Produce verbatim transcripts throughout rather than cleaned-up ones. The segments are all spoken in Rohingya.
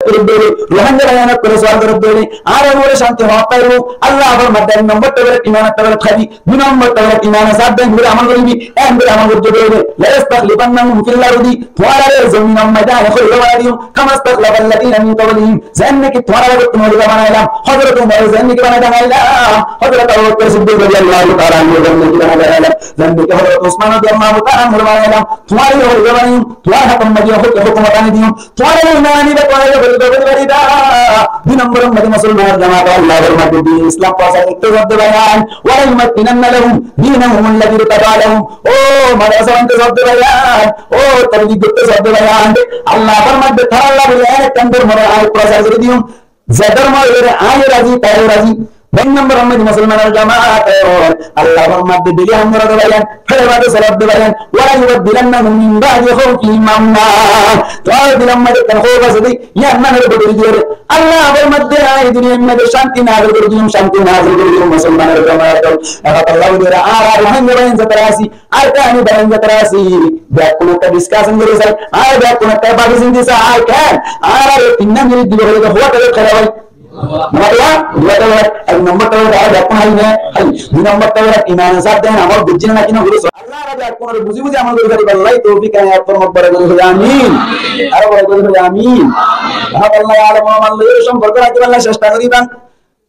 goródde óile, Rohingya bái ókkole sual goródde óile, añárar uore cánti hoóñt faibó. Allah formadde ek nombor teblet iman teblet háibi, dui nombor teblet iman sáf den gorí amol goríbi, en gorí amol goródde óile, ليستخلفنهم في الأرض, tuáñrare zominor maze añí hólifa banai diyum, كما استخلف الذين من قبلهم, zeén niki tuáñrare agottún hólifa banailam, Hozrot Umar zeén niki banai banailam, Hozrot Abu Bakr Siddiq radiyallahu ta'ala anhu zeén niki banai banailam, zeén niki Hozrot Usman radiyallahu ta'ala anhu banailam, tuáñrare hólifa banaiyum, tuáñrar hátor maze hó-, hókumot aní diyum, tuáñrare iman aníba, tuáñrare hólifa bani bariba. Dui nomboror maze musolmanor jamaat, Allah formadde din Islam prosar goitté sodde báiyain, وليمكنن لهم دينهم الذي ارتضى لهم. Ó madrasa bante sodde báiyain, ó tablig goitté sodde báiyain, Allah formadde taralla buli en ekkán dormore añí prosar gorí diyum. Ze dormo loi añí razi, taiyo razi. Dui nomboror maze musolmanor jamaat, Allah formadde deli ham goródde báiyain, fere bade solodde báiyain, وليبدلنهم من بعد خوفهم أمنا. Tuáñrar dilor maze ekkán hóuf asé de, yián manor bodoli diyóre Allah formadde añí duniyar maze cánti nazil gorí diyum, cánti nazil gorí diyum, musolmanor jamaat. Ehón Allah diyóre añára Rohingya báiyain zetará así, Arkani báiyain zetará así, beggún ekká discussion gorí sai, ar beggún ekká bábi sinti sai, ken? Añára e tin minit dibo hoile to huwa tale kela bái. Motolob, duwa teblet, ek nombor teblet, añára beggún hári né, hári. Dui nombor teblet, iman sáf den, amol buzí né naki no buzí. Allah razi, beggúnore buzí buzí amol gorí faribar lá toufik inayat formok, boro gorí hoó amin. Aró boro gorí hoó amin. Ehón Allah alam amol loi somporko rakíbar lá cesta goríba.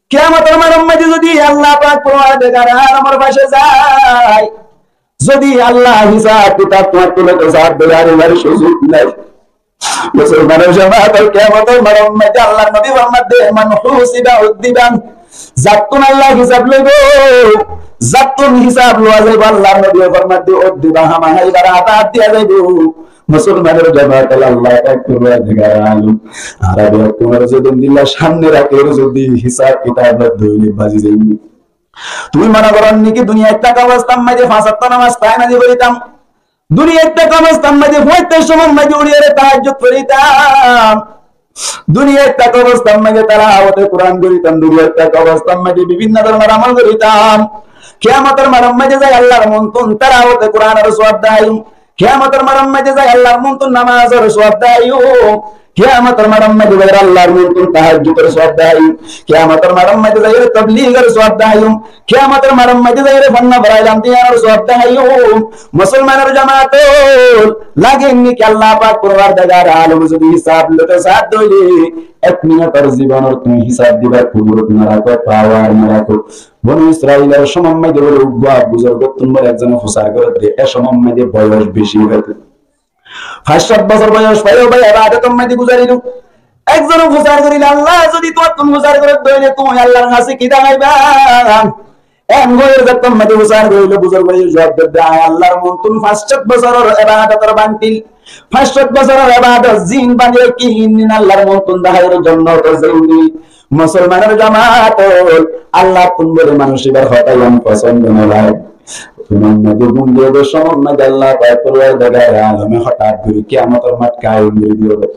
Kiyamotor moidanor maze zodi Allah pak Porwardigare alamor face zai, zodi Allah hisab kitab tuáñttú lóito, hisab diyar suzuk nai. Musolmanor jamaat, kiyamotor moidanor maze Allar nobi formadde, من حوسب عذب. Zattún Allah hisab loibo, zattún hisab lowa zaibo, Allar nobi formadde, عذب, hámaha íbare azab diya zaibo. Musolmanor jamaat, Allah pak Porwardigare alom, añára beggúnore zodi endilla samne raker, zodi hisab kitab loile bazi zaiyum. Tuñí mone goró niki duniyait táka obostár maze fañs wokto nomaz kaim azi foritam? Duniyait táka obostár maze foittar somor maze uçiyóre tahajjud foritam? Duniyait táka obostár maze tilawote Kuran goritam? Duniyait táka obostár maze bibinno dóronor amol goritam? Kiyamotor moidanor maze zai Allar muntún tilawote Kuranor suwab daiyum. Kiyamotor moidanor maze zai Allar muntún nomazor suwab daiyum. Kiyamotor moidanor maze zai Allar muntún tahajjudor suwab daiyum. Kiyamotor moidanor maze zai tabligor suwab daiyum. Kiyamotor moidanor maze zai fonno forailam diyanor suwab daiyum. Musolmanor jamaat, lage niki Allah pak Porwardigare alom zodi hisab loito sá de óile, ek minotor zibonor tuñí hisab dibar kudurot no rakó, pawar no rakó. Boni Israilor somor maze bole uggwá buzurgottún bole ekzone fusar gorédde, e somor maze boyos beci óiye. Fañs cót bosór boyos faiyo bái ebadotor maze guzarilo. Ekzone fusar gorílo, Allah zodi tuáñttún fusar gorédde óile tuñí Allar hañse ki dahaiba? En hoiyóre zettót maze fusar gorílo, buzurg óiye juwab dedde, añí Allar muntún fañs cót bosóror ebadotor bantil, fañs cót bosóror ebadot zin bani raikí, innin Allar muntún dahaiyóre jonnotot zaiyum. Musolmanor jamaat, Allattún bole manúc ibar hotá yián fosón no lage. Tuáñr maze gúm diyóre somor maze Allah pak Porwardigare alome hotat gorí kiyamotor mat kayem gorí diyóre.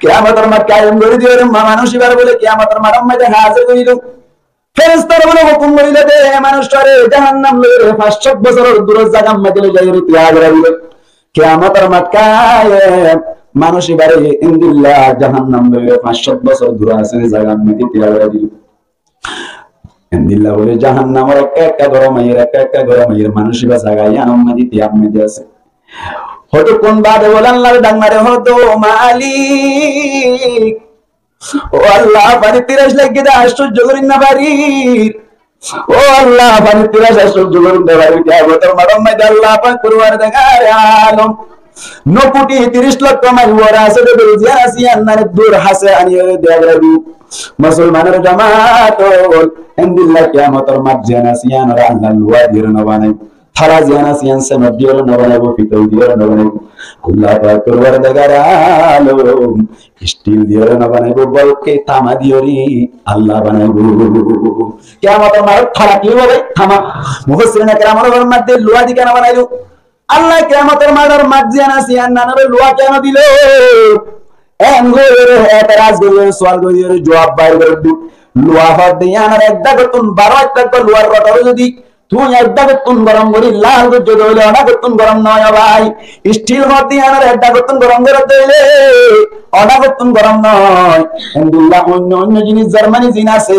Kiyamotor mat kayem gorí diyóre ma-, manúc ibar bole kiyamotor mator maze hazir gorí diyó. Ferestare bole hukum gorílo de, e manúc re jahannam loiyóre fañs cót bosóror duror zagar maze loi zaiyóre tiya gorí diyó. Kiyamotor mat kayem, manúc ibare endilla jahannam loiyóre fañs cót bosór dur asé zagar maze tiya gorí diyó. Endilla bole jahannamor ekka ekka gorom aiyér, ekka ekka gorom aiyér, manúc iba zaga yiánor maze tiyar maze asé. Hotukkún bade bole Allar dak mare, hoó de, "Ó Malik, ó Allah, fanir tiras lagé de, ar sojjo gorí no farir. Ó Allah, fanir tiras ar sojjo gorí no farir." Kiyamotor mator maze Allah pak Porwardigare alom no kuti tiris lokko mail boro asé de, duri ziyán asé yián nare dur hañse aniyóre diya gorí diyó. Musolmanor jamaat, endilla kiyamotor mat ziyán asé yiánore Allah luwa diyóre no banaibo. Tara ziyán asé yián semot diyóre no banaibo, fitor diyóre no banaibo. Allah pak Porwardigare alom istil diyóre no banaibo, bolke tama diyóre Allah banaibo. Kiyamotor mator tara ki óibo bái? Tama. Mufassirine keramore formar de luwa di kene banaibo? Allah kiyamotor mator maze ziyán asé yián nanore luwa kene dilo? En gorí etaraz gorí, sual gorí, juwab bair gorí de. Luwa hoó de yiánor ek dagottún baro ek dagor luwar rotor zodi Tui ek dhagottún gorom gorí lal goijjó de óile, ó dhagottún gorom no ó bái. Isthil hoddí anor ek dhagottún gorom gorí de óile, ó dhagottún gorom no. Endilla oinno oinno jinis, Jarmani zin asé,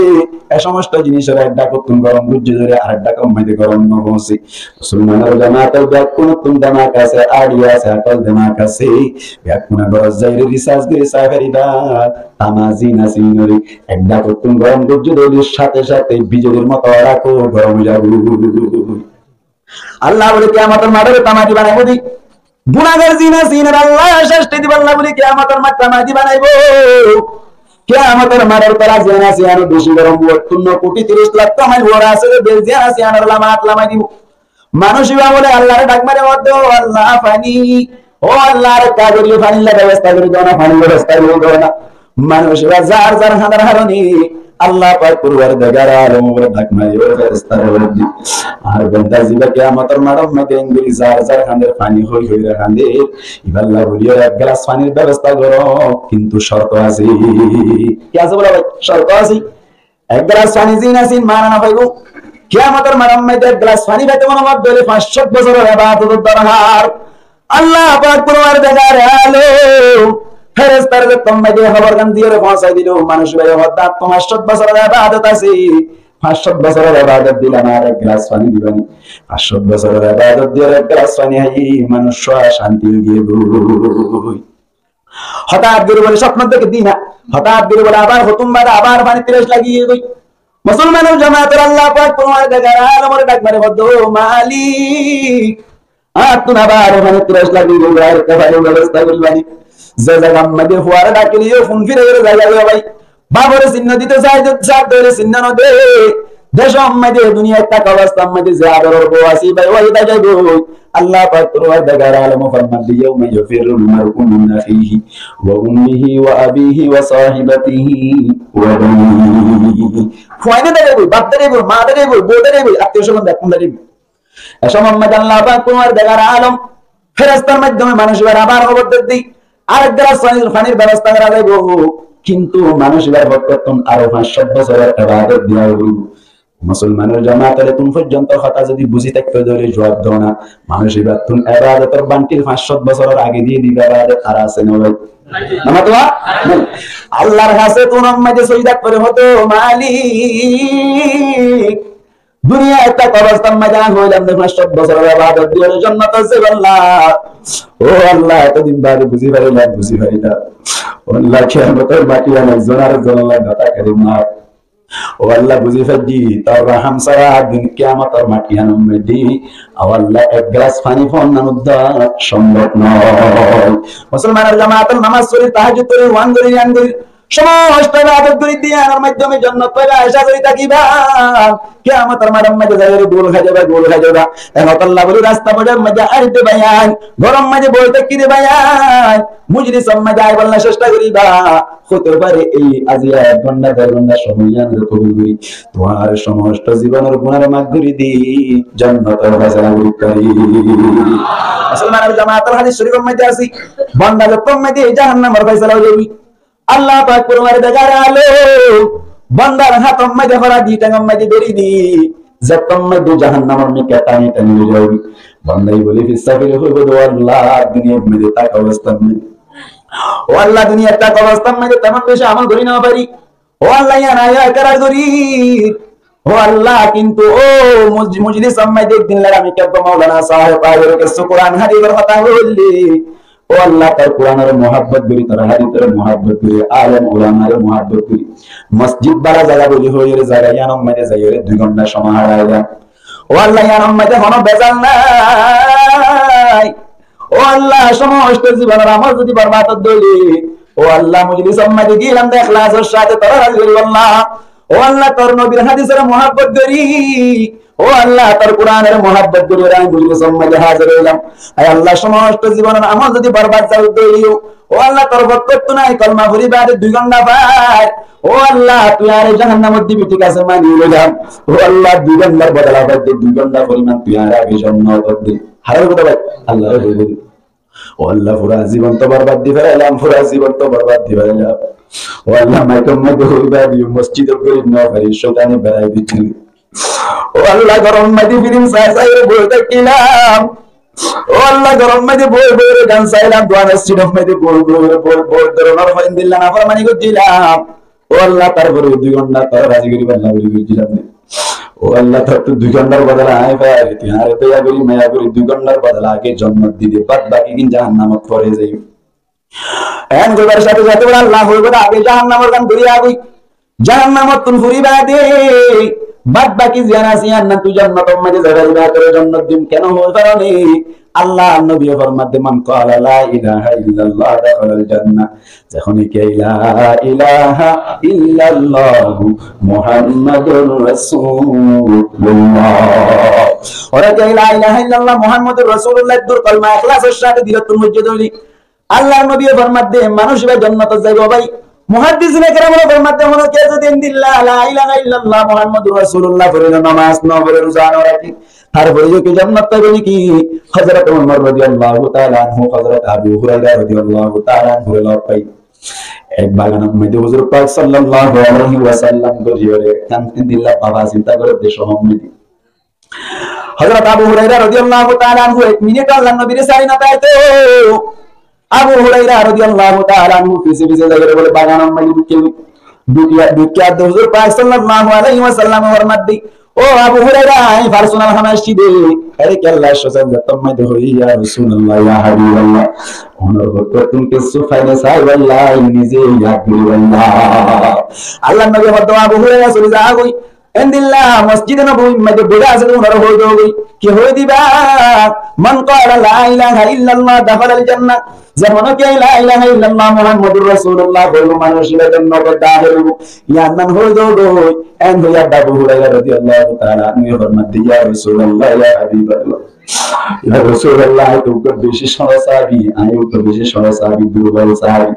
e somosto jinisore ek dhagottún gorom goijjó de óile, arek dhagor maze gorom no foóñse. Musolmanor jamaat, beggúnottún demak asé, aidi asé, akol demak asé. Beggúne górot zaiyóre research gorí sai faribá. Tama zin asé inore ek dhagottún gorom goijjó de óile, sáte sáte bijulir moto ó dhag gorom ói zagói. Allah bóle, kiyamotor maçore tama di banaibó de. Gunagar zin asé inore Allah cesti dibolla bóle kiyamotor maçore tama di banaibó. Kiyamotor maçor tala zin asé, iyanor beci gorom, uottún no kuthi tiríc lakh mail uore asé de, zin asé, iyanor lama at lamai dibo. Manúic ibá bóle Allahre dhak mari hoó de, "Ó Allah, faní, ó Allah, arek gorí fanílla bebosta gorí do na, fanílla bebosta gorí do na." Manúic ibá zar zar hañdar harone Allah pak Porwardigar alomore dhak mari, "Ó ferestare hoó de, añár banda zibá kiyamotor maçor maze engorí zar zar hañder, faní hoi hoi re hañder, ibálla bóli ek gilas fanir bebosta goró, kintu córto asé." Ki asé bóle bái? Córto asé. Ek gilas faní zin asé in mana no faibó. Kiyamotor maçor maze ek gilas faní faite mone hoó de óile fañs cót bosóror ebadotor dorhar. Allah pak Porwardigar alom ferestare zettót maze hóbor gán diyóre foóñsai dilo, manúic ibáye hoó de, "Añáttu fañs cót bosóror ebadot asé, fañs cót bosóror ebadot dilam, añáre ek gilas faní diba ni?" Fañs cót bosóror ebadot diyóre ek gilas faní hái manúic cánti ói giyói. Hotát gorí bóle sópno deké de na, hotát gorí bóle abar hótun bade abar faní tiras lagi giyói. Musolmanor jamaat, Allah pak Porwardigar alomore dhak mari hoó de, "Ó Malik, añáttu abar faní tiras lagi giyói, arekka fanir bebosta gorí faní." Ze zagar maze fuare dhakile yó fun firaiyóre zai goi bái. Bafore sinno dito sai, sai de óile sinno no de. Decor maze, duniyait táka obostar maze ze adoror bou asé bái, ói zai goi. Allah pak Porwardigar alome formar de, "Yawma yafirrul mar'u min akhihi wa ummihi wa abihi wa sahibatihi wa banihi." Fuain de zai goi, baf de zai goi, ma de zai goi, bou de zai goi, attiyo sójon beggún de zai goi. E somot maze Allah pak Porwardigar alom ferestar maiddome manúic ibáre abar hóbor der de, arek gilas fanir, fanir bebosta gorá zaibo, kintu manúic ibár fokkottún aró fañs cót bosóror ebadot diya óibo. Musolmanor jamaat, etún foijjonto hotá zodi buzi táikko de óile juab do na. Manúic ibáttún ebadotor bantir fañs cót bosóror age diye diba ebadot ar asé né bái? Nai. Allar hañsé tún maze sóidat fore hoó de, "Malik, duniyait táka obostar maze añí hoilam de fañs cót bosóror ebadot diyóre jonnot zaibolla. Ó Allah, etodin bade buzi farilam, buzi farilam. Ó Allah, kiyamotor maiddome ekzon arekzonor loi hotá hoile maf. Ó Allah, buzi faijjí, tor raham sára dun-, kiyamotor maiddome, ó Allah, ek gilas faní fon nan udda sombob no." Musolmanor jamaat, nomaz forir, tahajjud forir, uán gorir, ián gorir, somosto ebadot gorí de, iánor maiddome jonnot faiba, aca gorí tákiba. Kiyamotor maiddom maze zaiyóre gul hái zaiba, gul hái zaiba. Ehón Allah bóli rasta bodar maze air de bái, gorom maze boi táki de bái, mujlisor maze aibolla cesta goriba. Hoito fare ei aijja ek gonta, der gonta somoi iánore kobul gorí, tuáñr somosto zibonor gunar maf gorí di, jonnotor faisala gorí fari. Musolmanor jamaat, hadis corifor maze asé, banda zettót maze jahannamor faisala ói zaibo, Allah pak Porwardigar alom bandar hátor maze fora di, théngor maze dóri di, zettót maze jahannamor mikká tani tani loi zaibo. Bandaye bóli fissá firi hoibo de, "Ó Allah, duniyait táka obostar maze, ó Allah, duniyait táka obostar maze temon beci amol gorí no fari. Ó Allah, ián aiyó ekrar gorí. Ó Allah, kintu ó muj-, mujlisor maze ek din lagá ami kessú Maulana sáheb aiyóre kessú Kuran hadisor hotá hoilé, ó Allah, tor Kuranore muhabbot gorí, tor hadisore muhabbot gorí, alem ulamare muhabbot gorí, mosjid bála zaga bóli hoiyóre zaga iánor maze zaiyóre dui gonta somoi hárai dilam. Ó Allah, iánor maze hono bezal nai. Ó Allah, somosto zibonor amol zodi borbad ói de óile, ó Allah, mujlisor maze gilam de ehlasor sáte tore razi gorí, Allah. Ó Allah, tor nobir hadisore muhabbot gorí, ó Allah, tor Kuranore muhabbot gorí, ar ami mujlisor maze hazir óilam. Ai Allah, somosto zibonor amol zodi borbad zai de óile, ó Allah, tor fokkottún añí kolma fori bade dui gonta fai, ó Allah, tui añáre jahannamot dibi, thík asé, mani loilam. Ó Allah, dui gontar bodola fai de, dui gonta foriman tui añáre abi jonnot di." Hála hotá bái, Allah re hoibo de. "Ó Allah, fura zibon to borbad di félailam, fura zibon to borbad di félailam. Ó Allah, maitor maze hoiba de, mosjidot gorí no fari, coitane berai diyé." Ó Allah, góror maze filim sai sai boi tákilam. Ó Allah, góror maze boi boi gan sailam, duan masjidor maze boi boi, boi boi dóronor endilla naformani goijjilam. Ó Allah, tarfore dui gonta tore razi goribar lla buli goijjilam de. Ó Allah, tor tu dui gontar bodola añí fai, tui añáre doya gori, maya gori, dui gontar bodola age jonnot di de, bad baki gin jahannamot fori zaibo. En goibar sáte sáte buli Allah hoibo de, age jahannamor gan gori agoi. Jahannamottún furi bade bad baki ziyan asé, iyan nan tui jonnotor maze zaiba, tore jonnot dim, keno hoi faro ni? Allar nobiye format de, "Man qala la ilaha illallah dakhalal jannah." Ze hone ke la ilaha illallah Muhammadur Rasulullah. Ora ke la ilaha illallah Muhammadur Rasulullah dur kolma ikhlasor sáte dilottún mojjid óile, Allar nobiye format de, manúc iba jonnotot zaibo bái. Muhaddisine keramore format de, hono ke zodi endilla la ilaha illallah Muhammadur Rasulullah fori no, nomaz no fori, ruza no raki, tarfore ki jonnot faibo niki? Hozrot Umar radiyallahu taala anhu, Hozrot Abu Huraira radiyallahu taala anhu loi fai. Ek baganor maze huzur pak sallallahu alaihi wasallam gori gori kan endilla baba sinta gore de, sómot maze Hozrot Abu Huraira radiyallahu taala anhu ek minit Allar nobire sari no faito. Abu Huraira radiyallahu taala anhu fise fise zai bole, baganor maze dukiya, dukiya, dukiya de huzur pak sallallahu alaihi wasallam format de, "Ó Abu Huraira, añí personal ham así de, ere ki Allar sómot de, zettót maze hoi, ya Rasulullah, ya Habiballah, onor hottottún kessú faile sai, wallah, nize yad gori, wallah." Allar nobi format de, "Abu Huraira, soli za goi." Endilla Masjide Nobowir maze boi asé de, onore hoi do goi. Ki hoi diba? "Man qala la ilaha illallah dakhalal jannah." Ze hone ke la ilaha illallah Muhammadur Rasulullah hoibo, manúc iba jonnotot dakhil óibo. Iyan nan hoi do goi. En hoiya Abu Huraira radiyallahu taala anhu format de, "Ya Rasulullah, ya Habiballah, ya Rasulullah, añí to beci sóro sahabi, añí to beci sóro sahabi, durbol sahabi."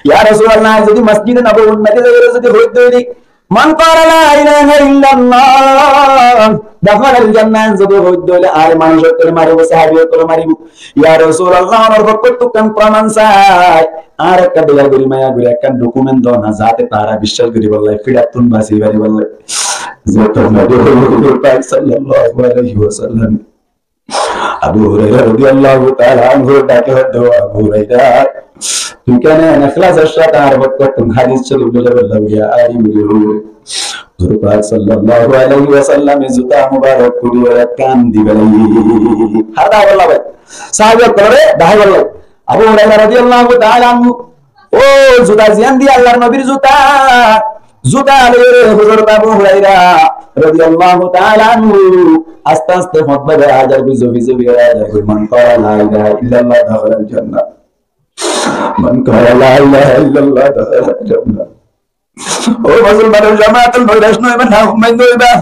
"Ya Rasulullah, zodi Masjide Nobowir maze zai zodi hoi doi de, 'Man qala la ilaha illallah dakhalal jannah,' zodi hoi doi de, añáre manúc ókkole maribo, sahabi ókkole maribo. Ya Rasulullah, onor fokkottú ekkán proman sai, añáre ekkán doya gori, maya gori ekkán document do na, zate tara biccác gori bolla, fiçattún basi fari bolla." Zettót maze hoi, huzur pak sallallahu alaihi wasallam Abu Huraira radiyallahu taala anhu dake hoó de, "Abu Huraira, tui kene ikhlasor sáte añár fokkottún hadis shorif loi zaibolla?" Huzur pak sallallahu alaihi wasallame zuta mubarak tuli ekkán di félaiye. Hár dahai bolla bái? Sahabi ókkolore dahai bolla. Abu Huraira radiyallahu taala anhu Ó zuta, ziyán de Allar nobir zuta, zuta loi huzur Abu Huraira radiyallahu taala anhu aste aste fot bade azar goi, zobi zobi azar goi, "Man qala la ilaha illallah dakhalal jannah. Man qala la ilaha illallah dakhalal jannah." Ó musolmanor jamaat, noiras no óiba, naummed no óiba.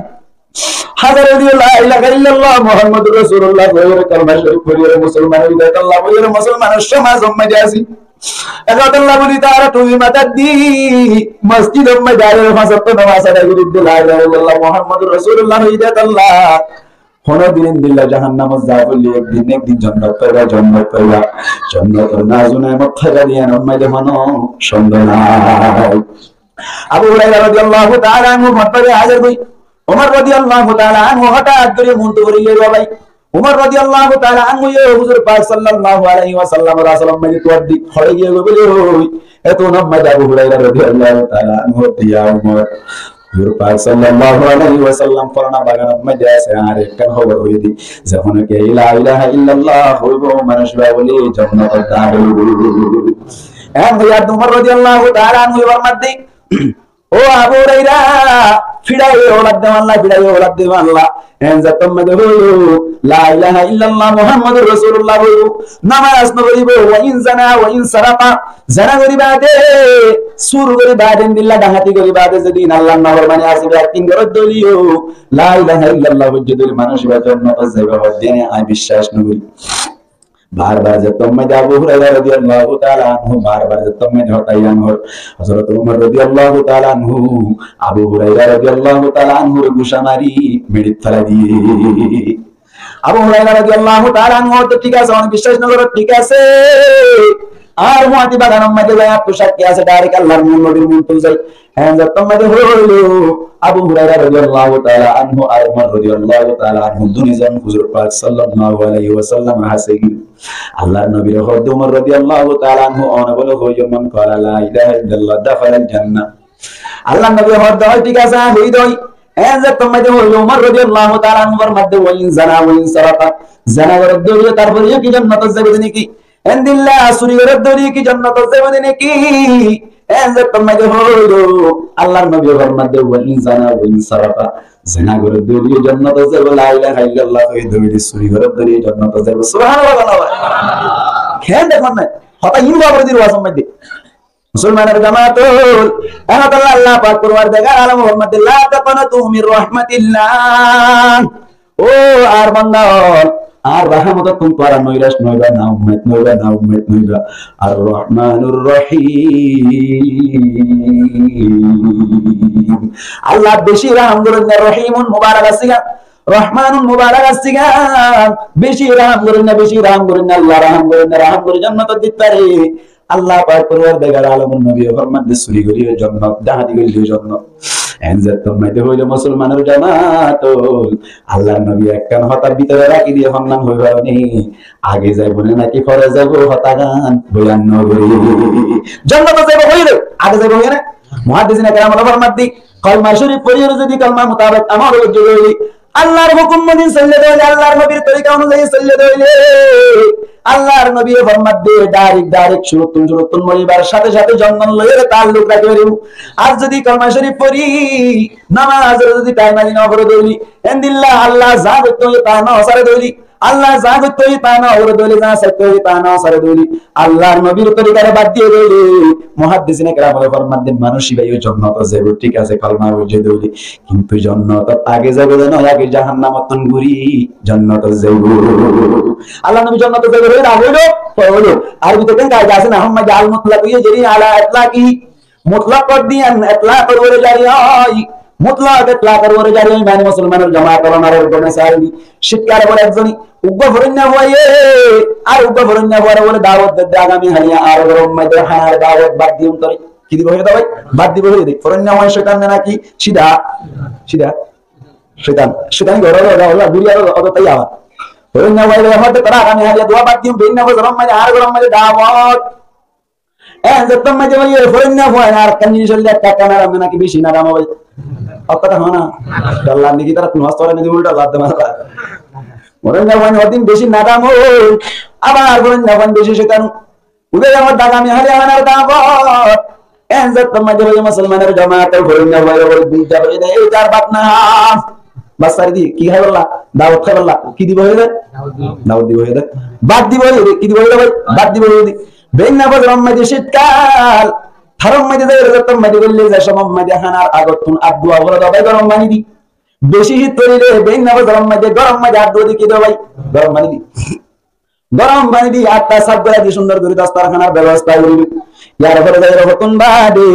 Hazare diye la ilaha illallah Muhammadur Rasulullah hoiyore, kalma shorif foiyore, musolman óiye de, Allah foiyore, musolmanor somaj maze así. Ek hotá Allah buli tara tubi mataddi, masjidor maze daiyore fañs wokto nomaz adai goridde, la ilaha illallah Muhammadur Rasulullah hoiyore Allah. Hono din endilla jahannamot za foille ek din na ek din jonnot faiba, jonnot faiba. Jonnotor nazu neamot faiba de, iyanor maze hono sondeho nai. Abu Huraira radiyallahu taala anhu fot bade azar goi. Umar radiyallahu taala anhu hotát gori muntú fori giyé bái. Umar radiyallahu taala anhu ye huzur pak sallallahu alaihi wasallamor asolor maze tuwar di fori giyé goi buli hoi. Etó nomma Abu Huraira radiyallahu taala anhu hoó de, "Ya Umar, huzur pak sallallahu alaihi wasallam folana baganor maze asé, añáre ekkán hóbor hoi di, ze hone ke la ilaha illallah hoibo, manúc iba buli jonnotot dakhil óibo." En hoiyar de Umar radiyallahu taala anhu ye format de, "Ó Abu Huraira, fiçaiye olat de malla, fiçaiye olat de malla. En zettót maze hoiyo, la ilaha illallah Muhammadur Rasulullah hoibo, nomaz no foribo, wa in zana, wa in saraqa, zina gori bade, sur gori bade, endilla dahati gori bade, zodi Allar naformani asé de, ekkán gori doliyo, la ilaha illallah hoiye de manúc iba jonnotot zaiba, hoó de añí biccác no gori." Bar bar zettót maze Abu Huraira radiyallahu taala anhu, bar bar zettót maze hotá iyan hoór, Hazrat Umar radiyallahu taala anhu Abu Huraira radiyallahu taala anhure gusa mari meçit félai diye. Abu Huraira radiyallahu taala anhu hoó de, "Thík asé, añí biccác no gorí, thík asé." Ar fuáñti baganor maze zai, ar to sakki asé, direct Allar nobir muntun zai. Héen zettót maze hoilo, Abu Huraira rodiyallahu taala anhu ar Umar rodiyallahu taala anhu duni zon huzur pak sallallahu alaihi wasallamor hásé giyói. Allar nobire hoódde Umar rodiyallahu taala anhu one bole hoiye, "Man qala la ilaha illallah dakhalal jannah." Allar nobi hoódde, "Ói, thík asé, añí hoiyí de." Héen zettót maze hoilo, Umar rodiyallahu taala anhu formádde, "Wa in zana wa in saraqa." Zina goródde óile tarfore yó ki jonnotot zaibo de niki? Héndilla suri goródde óile ki jonnotot zaibo de niki? Héen zettót maze hoilo, Allar nobi formádde, "Wa in zana wa in saraqa." Zina goródde óile yó jonnotot zaibo, la ilaha illallah hoiyé de óile, suri goródde óile yó jonnotot zaibo. Subhanallah. Héen dekón na, hotá iín babore dir wazor maze. Musolmanor jamaat ol, ehón Allah pak Porwardigar alom formádde, "La taqnatu min rahmatillah." Ó añár banda ol, añár rahámotottún tuáñra noiras noiba, naummed noiba, naummed noiba. Ar-Rahmanur Rahim. Allah beci rahám gorónna, Rahimun mubarak asé gá. Rahmanun mubarak asé gá, beci rahám gorónna, beci rahám gorónna, Allah rahám gorónna, rahám gorí jonnotot dittó re. Allah pak Porwardigar alomor nobi formádde, suri goríle yó jonnot, dahati goríle yó jonnot. Héen zettót maze hoilo musolmanor jamaat ol, Allar nobi ekkán hotá bútore rakí diye, honnán hoi faron né, age zaibo né naki fore zaibo, hotá gán boyan no gorí. Jonnotot zaibo hoiyé de, age zaibo hoiyé na? Muhaddisine keram ol formádde, Kalma shorif foriyóre zodi kalma mutabek amol goijjé de óile, Allar hukum mozin soillé de óile, Allar nobir torika onuzai soillé de óile, Allar nobiye formádde, direct, direct, curuttún, curuttún moribar cáte cáte jonnot loiyóre taalluk rakí faribó. Ar zodi kalma shorif fori, nomazor zodi time aile no fore de óile, héndilla Allah za goittó hoiyé ta no sáre de óile, Allah za goittó hoiyé ta no goré de óile, za saitó hoiyé ta no sáre de óile, Allar nobir torikare bad diye de óile, muhaddisine keram ol formádde, manúic ibá yó jonnotot zaibo, thík asé, kalma foijjé de óile, kintu jonnotot age zaibo de no, age jahannamottún gúri jonnotot zaibo. Allar nobi jonnotot zaibo hoiyé de age hoilo, fore hoilo. Ar bútore kaida asé na, Muhammad al mutlaq hoiyé, zeri ala itlaqi. Mutlaq or diyan itlaq or uore jari ói. Mutlaq itlaq or uore jari ói, mani musolmanor jamaat ol, añára uggwá misal di. Cítkal bole ekzone uggwá forainna fuaye ar uggwá forainna fuare bole dawot dedde, agami háli añár góror maze hánar dawot, bad diyum tore. Ki dibo hoiyé de bái? Bad dibo hoiyé de. Forainna fua cóitan ne naki? Cida, cida. Cóitan. Cóitan góror maze gúri ar ódor tai abar. Forainna fuaye bole, "Añár de tora agami háli dawot, bad diyum, beinna fozoror maze añár góror maze dawot." Héen zettót maze bái, forainna fuaye arekkán jinis óilde, ekká ekká nadam naki beci nadam ó bái? Hotá hó na? Dalla niki tará tun hasta ora niki ulta lad de mara. Forainna fuaye hodin beci nadam ó, abar forainna fuaye beci cóitan. Ude abar agami háli hánar dawot. Héen zettót maze bái, musolmanor jamaat ol, forainna fuaye bole, "Dui jar óiye de, ei jar bát na há." Bát sári di, ki háibolla? Dawot háibolla. Ki dibo hoiyé de? Dawot dibo hoiyé de. Bad dibo hoiyé de. Ki dibo hoiyé de bái? Bad dibo hoiyé de. Beinna fozoror maze cítkal, taror maze zaiyóre zettót maze goille, ze cómot maze hánar agottún at duwa fore de bái gorom faní di. Beci cít forile beinna fozoror maze gorom maze at duwa de ki de bái? Gorom faní di. Gorom faní di atta saf gorí di, cúndor gorí dostorkánor bebosta gorí. Yar fore zaiyóre hottún bade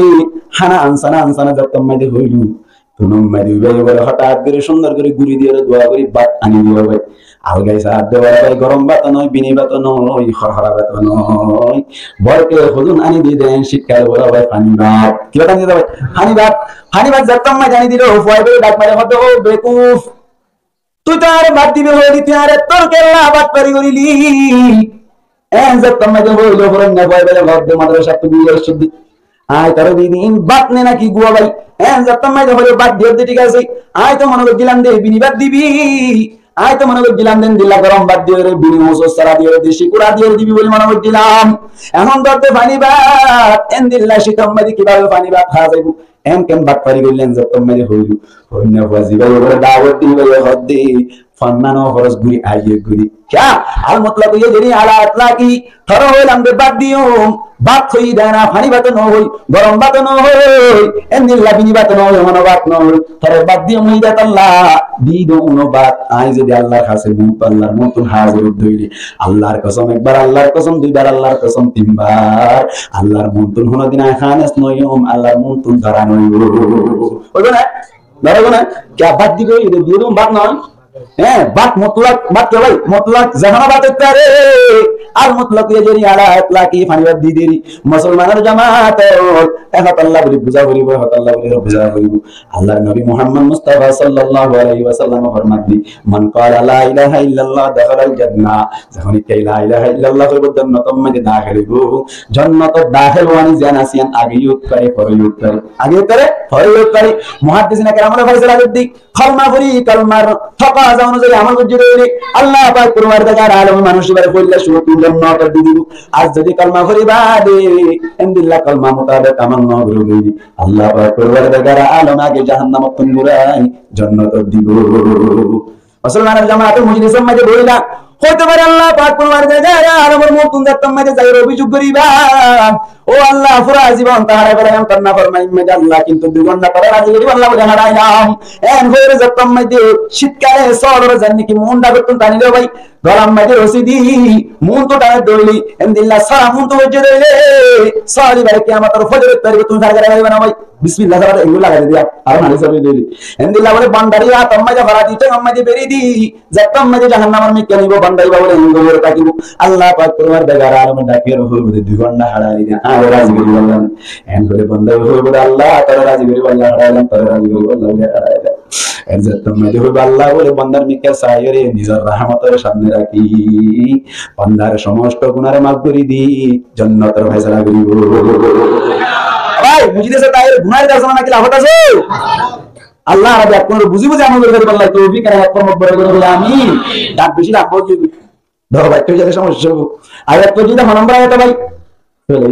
hána ansána ansána zettót maze hoilo, Tunum mari uibá bole hotát gorí cúndor gorí gúri diyóre dua gorí bát aní diyó bái. Algai saá de bole bái, gorom bát ó noó, bini bát ó noó, hórhóra bát ó noó. Borke hodún aní diyé de, cítkale bole bái faní bát. Ki bát aní diyé de bái? Faní bát. Faní bát zettót maze aní dilo, fuaye bái dhak mari hoó de, "Ó bekuf, tui to añáre bát dibi hoili, tui añáre tor kella bát fari goríli." Eén zettót maze hoilo, fuainna fuaye bái hoó de, "Madrasáttu gúri aiccí de, añí tore di dim bát ne náki guwa bái?" Eén zettót maze hoilo, "Bát diyó de, thík asé. Añí to mone goijjílam de bini bát dibi. Añí to mone goijjílam de endilla gorom bát diyóre, bini musor sára diyóre, deci kura diyóre dibi buli mone goijjílam. Ehón dór de faní bát, endilla cítor maze kibábe faní bát háa zaibo?" Eén keén bát fari goillé, eén zettót maze hoilo, fuainna fua zibáye bole dawot di bái hoó de, fonnán ó horos gúri aiyé gúri. Kiyá? Al mutlak hoiyé de ni ala itlaki. Tore hoilam de bát diyum, bát hoiyé de na, faní bát ó noó, gorom bát ó noó, endilla bini bát ó noó, hono bát noó. Tore bát diyum hoiyé de tolla, di do uno bát. Añí zodi Allar hañsé muúntu, Allar muúntu házir ói de óile, Allar kosom ekbar, Allar kosom duibar, Allar kosom tinbar, Allar muúntu honodin añí hánes noiyum, Allar muúntu dara noiyum. Óibo na? Dara óibo na? Kiyá bát dibo, ede diyé dum bát noó? Hé, bát mutlak, bát ki bái? Mutlak, zehón bát óitar, al mutlak yajri ala itlaki, faní bát di deri. Musolmanor jamaat, e hotá lla buli buzá foribo, e hotá lla buli buzá foribo. Allar nobi Muhammad Mustafa sallallahu alaihi wasallam formaiye, "Man qala la ilaha illallah dakhalal jannah." Zehón ikká la ilaha illallah hoibo, jonnotor maze dakhil óibo. Jonnotot dakhil óani ziyan asé yián age yó óit fare, fore yó óit fare. Age yó óit fare, fore yó óit fare. Muhaddisine keramore faisala goijjé de, kalma fori, kalmar takaza onuzai amol goijjé de óile, Allah pak Porwardigar alome manúc ibare foila cúruttu jonnotot di dibo. Ar zodi kalma fori bade endilla kalma mutabek amol no goijjé de óile, Allah pak Porwardigar alome age jahannamottún gurai jonnotot dibo. Musolmanor jamaat, mojlisor maze boila, hoito fare Allah pak Porwardigar alomor muúntu zettót maze zaiyóre obhijog goriba, "Ó Allah, fura zibon to hárai felaiyum, tor naformani maze Allah, kintu dui gonthá tore razi goribolla buli háraiyum." En hoiyóre zettót maze cítkare sóolore zenneki muúntu dhákottún tani lo bái, golar maze rosi di muúntu tani dóile, endilla sóra muúntu goijjé dóile, sóol ibare kiyamotor fojoror tarike tumi far gorai fariba no bái. Bismillah sara engul lagai diya, ar mani sabi dóile. Endilla bole bondare átor maze fora di, théngor maze beri di, zettót maze jahannamor mikká nibo, bonda iba bole engul gori tákibo. Allah pak Porwardigar alome dhaki hoibo de, "Dui gonthá hárai de, añáre razi goribolla." En hoile bonda hoibo de, "Allah, tore razi goribolla hárailam, tore razi goribolla buli hárailam." En zettót maze hoibo Allah bole bondar mikká saiyóre nizor rahmotor samne raki, bondar somosto gunare maf gori di, jonnotor faisala goribo. Bái, mojlisot aiyóre gunar darse naki laf asé? Allah rabbul alamin buzí buzí amol gori faribolla toufik aro hak formot bori gori bole amin. Dhak beci lamba ói giyói. Dóro bái ói zagói, somossa óibo. Ayat foijjí de ho nombor ayat bái? Bole,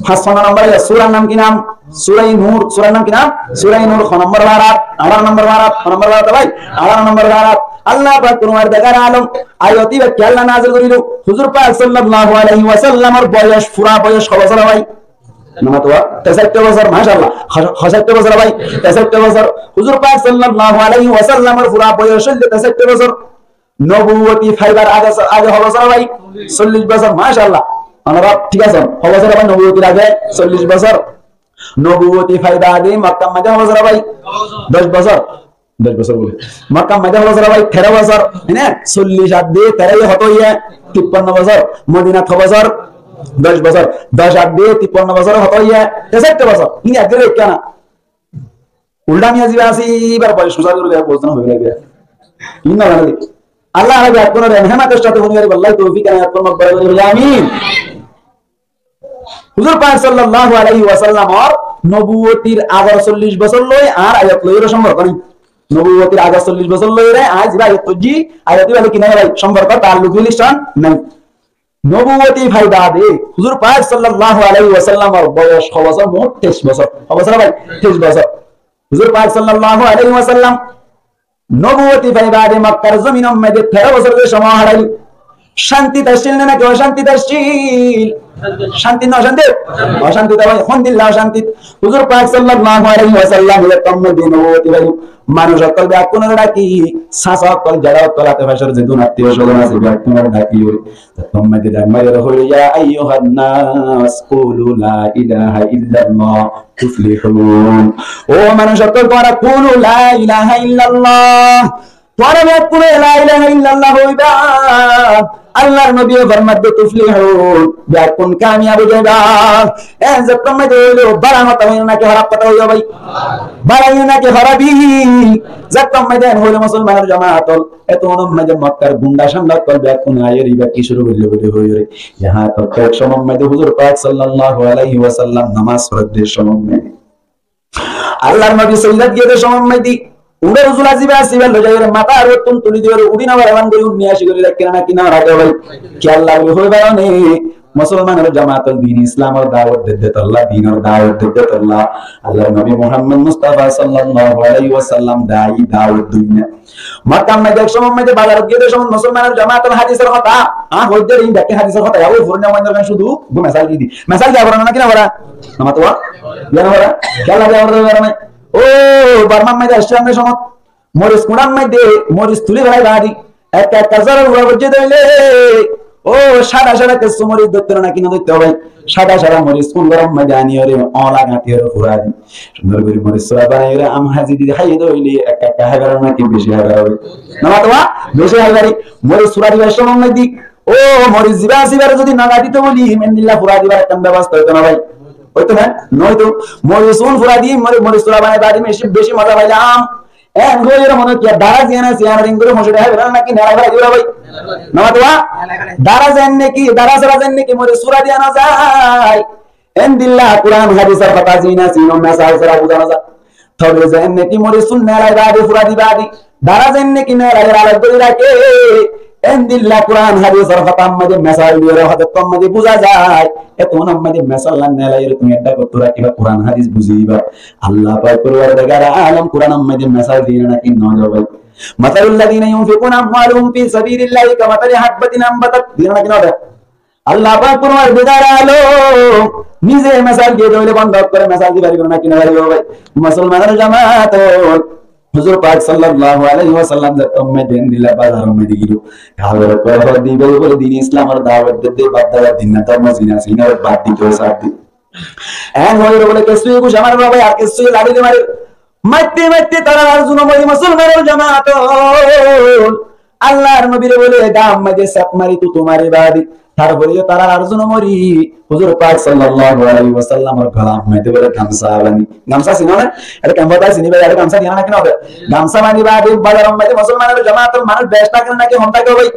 fañs fano nombor ayat. Surar nam ki nam? Sura Nur. Surar nam ki nam? Sura Nur. Ho nombor parat? Añçáro nombor parat. Ho nombor parat bái? Añçáro nombor parat. Allah pak Porwardigar alom ayat iba kiyólla nazil gorillo? Huzur pak sallallahu alaihi wasallamor boyos, fura boyos ho bosór bái? Namato, tesaitto bosór, mashallah. Ho-, tesaitto bosór bái? Tesaitto bosór. Huzur pak sallallahu alaihi wasallamor fura boyos óilde tesaitto bosór. Nobuwoti faibar age, age ho bosór bái? Sollic bosór, mashallah. Onora thík asé, ho bosór bái nobuwotir age? Sollic bosór. Nobuwoti fai bade Makkar maze ho bosór bái? Doc bosór. Doc bosór bole. Makkar maze ho bosór bái? Tero bosór. Hé né? Sollic ad diye tero ye hoto óiye? Tippanno bosór. Modinat ho bosór? Doc bosór. Doc ad diye tippanno bosór hoto óiye? Tesaitto bosór. Ini age ekkana. Ulda miya ziba asé, ibar boyos fusar gori diya, bozna hoibo na. Inna lillahi. Allah rabbul alamin bekkúnore hikmator sáte fúni faribolla toufik aro hidayat dain goron, amin. Huzur pak sallallahu alaihi wasallamor nobuwotir agor sollic bosór loi ar ayat loi ore somporko nai. Nobuwotir agor sollic bosór loi ore ar ziba ayat foijjí, ayat iba loi ki nai bái? Somporko, taalluk, relation nai. Nobuwoti fai bade huzur pak sallallahu alaihi wasallamor boyos ho bosór? Mot teic bosór. Ho bosór bái? Teic bosór. Huzur pak sallallahu alaihi wasallam nobuwoti fai bade Makkar zominor maze tero bosór ze somoi hárail, cántit accíl né naki ocántit accíl? Cántit né ocántit? Ocántit bái, hondilla ocántit. Huzur pak sallallahu alaihi wasallam zettót maze nobuwoti fail, manúc okkol bekkúnore daki, sasa okkol, jera okkol, ate facor zedún attiyo sozon asé bekkúnore daki, zettót maze dak mari hoil, "Ya ayyuhan nas, qulu la ilaha illallah tuflihun." Ó manúc okkol, tuáñra qulu la ilaha illallah, tuáñra bekkúne la ilaha illallah hoiba. Allar nobiye formaidde tuflihun, bekkún kamiyab ói zaiba. En zettót maze hoil, bála hotá hoil naki hóraf hotá hoil bái? Bála hoil naki hórafi? Zettót maze en hoil, musolmanor jamaat ol, ettót maze Makkar gunda cánda okkol bekkún aiyóre iba ki cúru goillé buli hoiyóre, yahan tok ek somoi maze huzur pak sallallahu alaihi wasallam nomaz foredde somoi maze, Allar nobi sojdat giyé de somoi maze, uñçor uzu ziba asé iba loi zaiyóre matar uore tuli diyóre uçí no fare, eman gorí unni aci gorí rakké naki no raké bái? Kiyólla buli hoi faro né, musolmanor jamaat ol, din Islamor dawot dedde tolla, dinor dawot dedde tolla. Allar nobi Muhammad Mustafa sallallahu alaihi wasallam dai, dawot dunna. Makkar maze ek somoi maze bazarot giyé de somoi musolmanor jamaat ol, hadisor hotá, añí hoiddé de, in bekkún hadisor hotá, yá ó furana maincór gán cúdu gún mesal di di. Mesal diya fore naki no fore? Namato, diya no fore? Kiyólla diya fore, diya fore nai? Ó, Bormar maze accílam de somoi, moris kuñçar maze moris tuli felai bade, ekka ekka zora ura goijjé de óile, ó, cáda cáda kessú moris dóitto naki no dóitto bái? Sáda sáda moris un gorom maze aniyóre, ola gañtiyóre fura di. Sundor gori moris sura banaiyóre am hazi di háiye de óile ekka ekka hái fare naki beci hái fare? Namato ba, beci hái fare. Moris sura dibar somot maze, ó moris ziba asé ibare zodi no gañtito buli, endilla fura dibar ekkán bebosta óito na bái? Óito na? No óito. Moris un fura di, mori-, moris sura banai badi beci, beci moza failam. En hoiyóre mone kiya dara ziyan asé, iyan ring gori hoñsot hái fare naki nera fare dibo bái? Namato ba? Dara zen naki, dara sara zen naki, moris sura diya no zai. Endilla Kuran hadisor hotá zin asé, ino mesal sara buza no za. Tobe zen naki moris un nelai badi fura di badi, dara zen naki nelai alak gori rake, endilla Kuran hadisor hotár maze mesal diyóre hotár maze buza zai. Etún maze mesal nelai tumi edda gottó rakiba, Kuran hadis buziba. Allah pak Porwardigare alom Kuran maze mesal diye naki no de bái? مثل الذين ينفقون أموالهم في سبيل الله كمثل حبة أنبتت, diye naki no de? Allah pak Porwardigare alom nize mesal diye de óile bondo kore mesal di faribo naki no faribo bái? Musolmanor jamaat, huzur pak sallallahu alaihi wasallam zettót maze endilla bazarot maze gilo, kafir ókkole hoó de bái, bole din Islamor dawot de de, bad dawa din na, dormo zina sina bad di, to sar di. En hoiyóre bole kessú guza mare bái, ar kessú lari de mare. Maite maite tarar ar zun no mori, musolmanor jamaat. Allar nobire bole dam maze sep mari, tutu mari badi. Tarfore yó tarar ar zun no mori. Huzur pak sallallahu alaihi wasallamor golar maze bole gamsa bani. Gamsa sino na? Ere kemfota sini bái, ere gamsa diye naki no de? Gamsa bani badi bazaror maze musolmanor jamaat, manuc beci táke naki hom táke bái?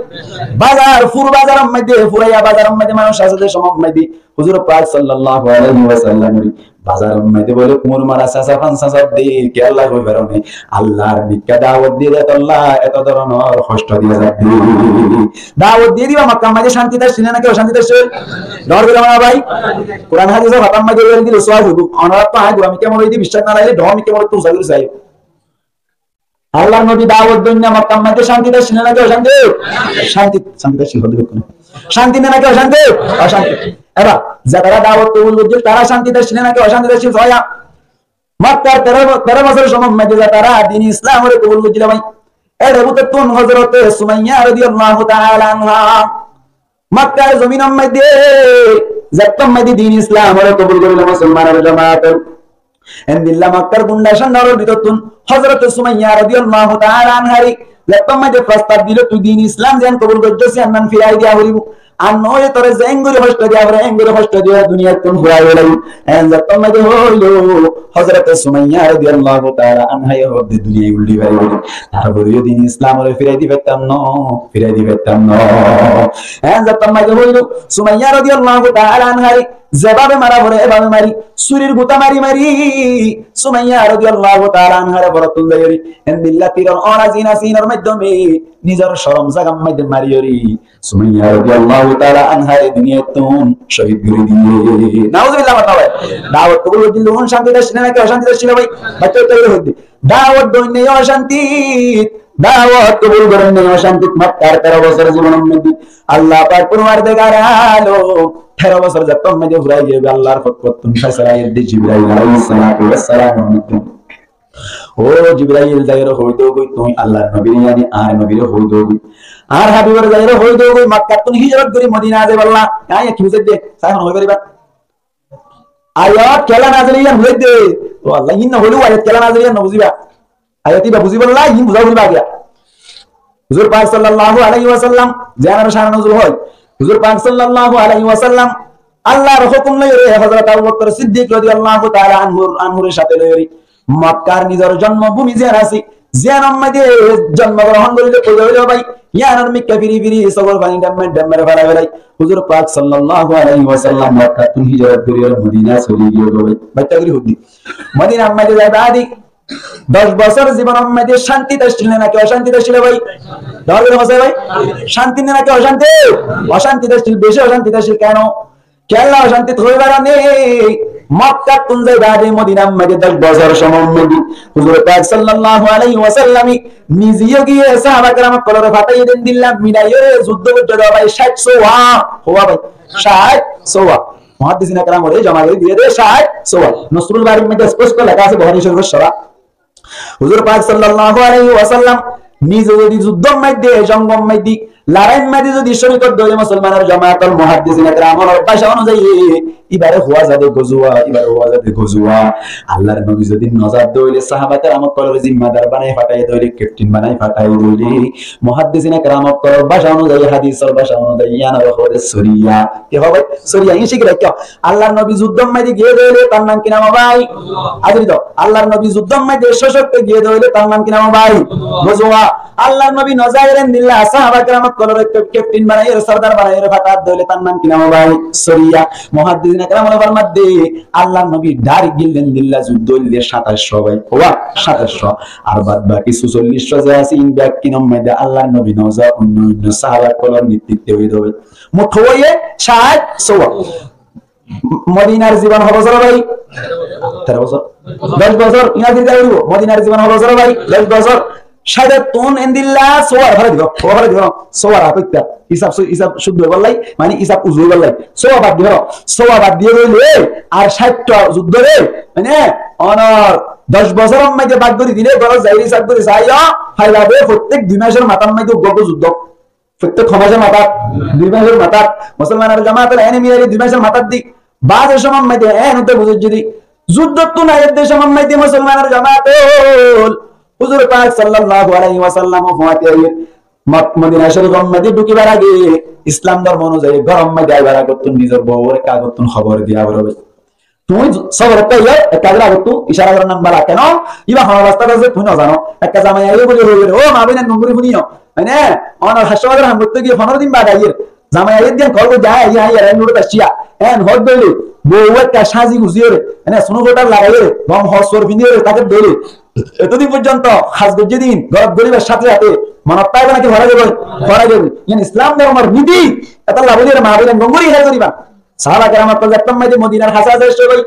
Bazar, fur bazaror maze, furaiya bazaror maze manuc asé de somot maze. Huzur pak sallallahu alaihi wasallam bazaror maze bole kumur mara sasa fan sasa de, kiyólla hoi faro né? Allar bikka dawot diye de tolla eto doronor hosto diye za de. Dawot diye diba Makkar maze shantit asíl naki ocantit asíl? Dor gori bolo bái. Kuran hadisor hotár maze bole dile suwab óibo. Onora to añí gura mikka mone di biswas no lagile dor mikka mone tu usa gori sai. Allar nobi dawot doinna Makkar maze shantit asíl naki ocantit? Shantit, shantit asíl hoó de bekkune. Shantit naki ocantit? Ocantit. Ebar zetara dawot kobul goijjil tara shantit asíl naki ocantit asíl? Soya. Makkar tero, tero bosor somot maze zetara din Islamore kobul goijjil bái, ere bútottun Hozrote Sumayya radiyallahu taala anha Makkar zominor maze, zettót maze din Islamore kobul gorilo musolmanor jamaat. Endilla Makkar gunda sandor bútottun Hozrote Sumayya radiyallahu taala anhare zettót maze prostab dilo, tui din Islam zeén kobul goijjos, iyan nan firai diya foribo. Ar no óile tore zeén gori hosto diya fore, eén gori hosto diya, duniyattun furai felaiyum. En zettót maze hoilo, Hozrote Sumayya radiyallahu taala anhaye hoó de duniyai uldi faribo. Tarfore yó din Islamore firai di faittam no, firai di faittam no. En zettót maze hoilo, Sumayya radiyallahu taala anhare zebabe mara fore ebabe mari, surir guta mari mari, Sumayya radiyallahu taala anhare forottun zaiyóre, endilla tiror ora zina sinor maiddome nizor corom zagar maze mariyóre, Sumayya radiyallahu taala anhare duniyattun cohid gori diye. Nauzubillah, mara bái. Dawot kobul goijjil, shantit asíl naki ocantit asíl bái? Bacca bacca gori hoó de. Dawot doinna ocantit, dawot kobul gorinna ocantit, Makkar tero bosor zibonor maze. Allah pak Porwardigare alom tero bosor zettót maze furai giyói, Allar fokkottun faisala aiyé de Jibrail alaihis salatu wassalamor maiddome. Ó Jibrail, zaiyóre hoi dogoi, tui Allar nobire, yani añár nobire hoi dogoi. Añár Habibore zaiyóre hoi dogoi, Makkattun hijrot gori Modina zaibolla. Ayat ki buzai de? Sai hon hoi fariba? Ayat kiyólla nazil, iyan buzai de. Ó Allah, iyan no hoile ayat kiyólla nazil, iyan no buziba. Ayat iba buzibolla iyan buza foribo age. Huzur pak sallallahu alaihi wasallam, zeén ar shane nuzul hoó, Huzur pak sallallahu alaihi wasallam Allar hukum loiyóre Hozrot Abu Bakr Siddik radiyallahu taala anhur, anhure sáte loiyóre Makkar nizor jonmobhumi zeén asé, zeénor maze jonmogrohon gorillo, foida óilo bái, iyanor mikka firi firi sogor fani demmar demmar félai félai Huzur pak sallallahu alaihi wasallam Makkattun hijrot goriyóre Modina soli giyói bái. Bacca gori hoó de. Modinar maze zai badi doc bosor zibonor maze shantit asíl ne naki ocantit asíl bái? Dor gori hoó bái. Shantit ne naki ocantit? Ocantit asíl, beci ocantit asíl. Keno? Kiyólla ocantit hoi faro né? Makkattun zai badi Modinar maze doc bosor somot maze Huzur pak sallallahu alaihi wasallame nize yó giyé sahaba keram ókkolore fatai dendilla milaiyóre zuddo goijjé de bái, cáit sówa. Hoó bái, cáit sówa. Muhaddisin keramore joma gori diye de cáit sówa. Nosrul Barir maze sposto leká asé, Buhari Corifor córah. Huzur pak sallallahu alaihi wasallam nize zodi zuddor maze, jongor maze Lorair maze zodi córik ódde óile musolmanor jamaat ol, muhaddisine keramor báca onuzayi ibare hoó za de gozuwa, ibare hoó za de gozuwa. Allar nobi zodi no zadde óile sahaba keram okkolore zimmadar banai fathai de óile, keftin banai fathai de óile, muhaddisine keram okkolor báca onuzayi, hadisor báca onuzayi, iyanore hoó de soriya. Ki hoó bái? Soriya. Iyan cíki raikko. Allar nobi zuddor maze giyé de óile tar nam ki nam bái? Aziri do. Allar nobi zuddor maze socokte giyé de óile tar nam ki nam bái? Gozuwa. Allar nobi no zaiyóre endilla sahaba keram okkolore kef-, keftin banaiyóre, sordar banaiyóre fathai de óile tar nam ki nam bái? Soriya. Muhaddisine keram ókkole formaidde, Allar nobi dairek giyé de endilla zuddo óilde sataic cót bái. Hoó, sataic cót. Ar bad baki susollic cót ze asé, in beggúnor maze Allar nobi no za, oinno oinno sahaba okkolor netritto óiye de bái. Mot hoó bái? Cait sówa. Modinar zibon ho bosór bái? Tero bosór. Doc bosór. Iyan dir gaibo. Modinar zibon ho bosór bái? Doc bosór. Cait ottún endilla sówa félai dibo. Sówa félai dibo. Sówa rakó itta. Isab su-, isab cúddo óibolla, mane isab uzu óibolla. Sówa bad dibo. Sówa bad diye de óile, ar cait ta zuddo re, mane, onor doc bosóror maze bák gorí dile, górot zaiyóre isab gorí saiyo, faiba de, fottek dui macor matár maze uggwá uggwá zuddo. Fottek ho macor matát? Dui macor matát. Musolmanor jamaat ol, ene miyari dui macor matát di. Baáz somot maze en ódde buzóijje de, zuddottún aiyér de somot maze musolmanor jamaat ol, huzur pak sallallahu alaihi wasallam o fuañti aiyér. Mak-, Modina Córifor maze dhukibar age Islam dórmo onuzayi góror maze aibar agottún nizor bouwore agottún hóbor diya foribó. Tuñí sóforottú aiyó, ekka agottú icara goron bála, keno? Iba hon rasta asé tuñí no zano. Ekka zamai aiyé buli hoiyóre, ó ma boin, en gom gorí fúniyo. Mane, onor hácco bazar ham goittó giyé fondoro din bade aiyér. Zamai aiyé de yián kol goijjé, aiyé, aiyé, aiyé, en hoór de óile, bou ekka sázi guziyóre, mane, sunu foudar lagaiyóre, gom hosor fiñdiyóre táke de óile, etodin foijjonto ham goijjé de yián, górot goríbar sáte sáte, monot táibo náki fora zaibo? Fora zaibo. Yián Islam dórmor niti, etolla buli hoiyóre ma boin, en gom gorí hel goriba. Sahaba keram okkol zettót maze Modinar hásé hásé aiccé bái,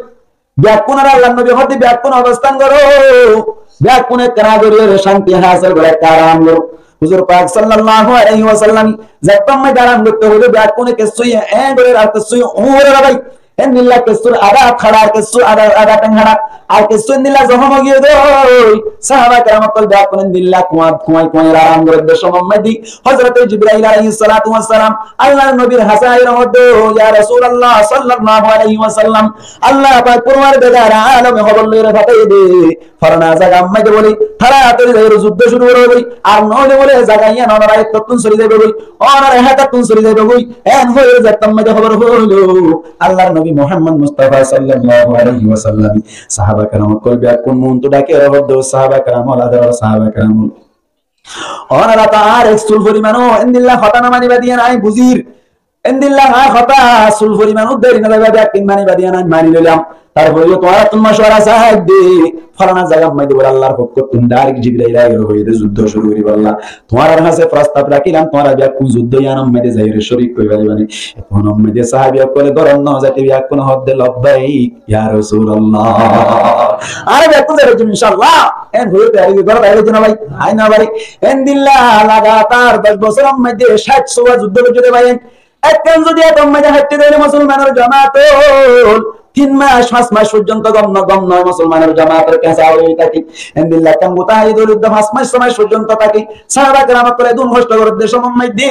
beggúnore Allar nobi hoódde, beggún obostán goró, beggúne ekkán gorí cánti hásil goró, ekkán aram goró. Huzur pak sallallahu alaihi wasallam zettót maze aram goitté hoilé, beggúne kessú ye eñ goré ar kessú ye uñ goré bái. Endilla kessúr adá át hára, ar kessúr adá, adá théng hára, ar kessú endilla zohóm ói giyé de. Sahaba keram okkol beggún endilla kuañ, kuañ, kuañ aram gorér de somot maze Hozrote Jibrail alaihis salatu wassalam Allar nobir hásé aiyóre hoódde, "Ya Rasulallah sallallahu alaihi wasallam, Allah pak Forwardigare alome hóbor loiyóre fathaiyé de, folana zagar maze bóle toratori zaiyóre zuddó cúru gorí dibá, ar noóile bóle zaga yián onor ayottún sori zaibói, onor hátottún sori zaibói." En hoiyóre zettót maze hóbor hoiló, Allar nobi Muhammad Mustafa sallallahu alaihi wasallam sahaba keram okkol beggún muúntu dhakiyóre hoódde, "Sahaba keram ol, adoror sahaba keram ol, onora to añáre ek sul foriman ó endilla hotá no maniba de yián añí buzír. Endilla añár hotá sul foriman ó deri no zaiba de, beggún maniba de yián añí mani loilam. Tarfore yó tuáñrattún mocuwara saái de, folana zagar maze bóle Allar fokkottún dhairek Jibrail aiyóre hoiyé de zuddó cúru goríbolla. Tuáñrar hásé frostaf rakílam, tuáñra beggún zuddó yiánor maze zaiyóre córik ói faribá ni?" Ettót maze sahabi okkole górot no zaite beggún hoódde, "Labbaik ya Rasulallah." Añára beggún zai faijjum, inshallah. En hoiyóre tiyar ói górot zai faijjum na bái? Añí no fari. Endilla lagatar doc bosóror maze cáit sówa zuddó goijjé de bái. Ekkán zodi ettót maze háitte de óile musolmanor jamaat ol, tin mac, fañs mac foijjonto gom no, gom no, musolmanor jamaator keñsa ói táke. Endilla ekkán gutá háiye de óile fañs mac, só mac foijjonto táke. Sahaba keram okkole dun hosto gorér de somot maze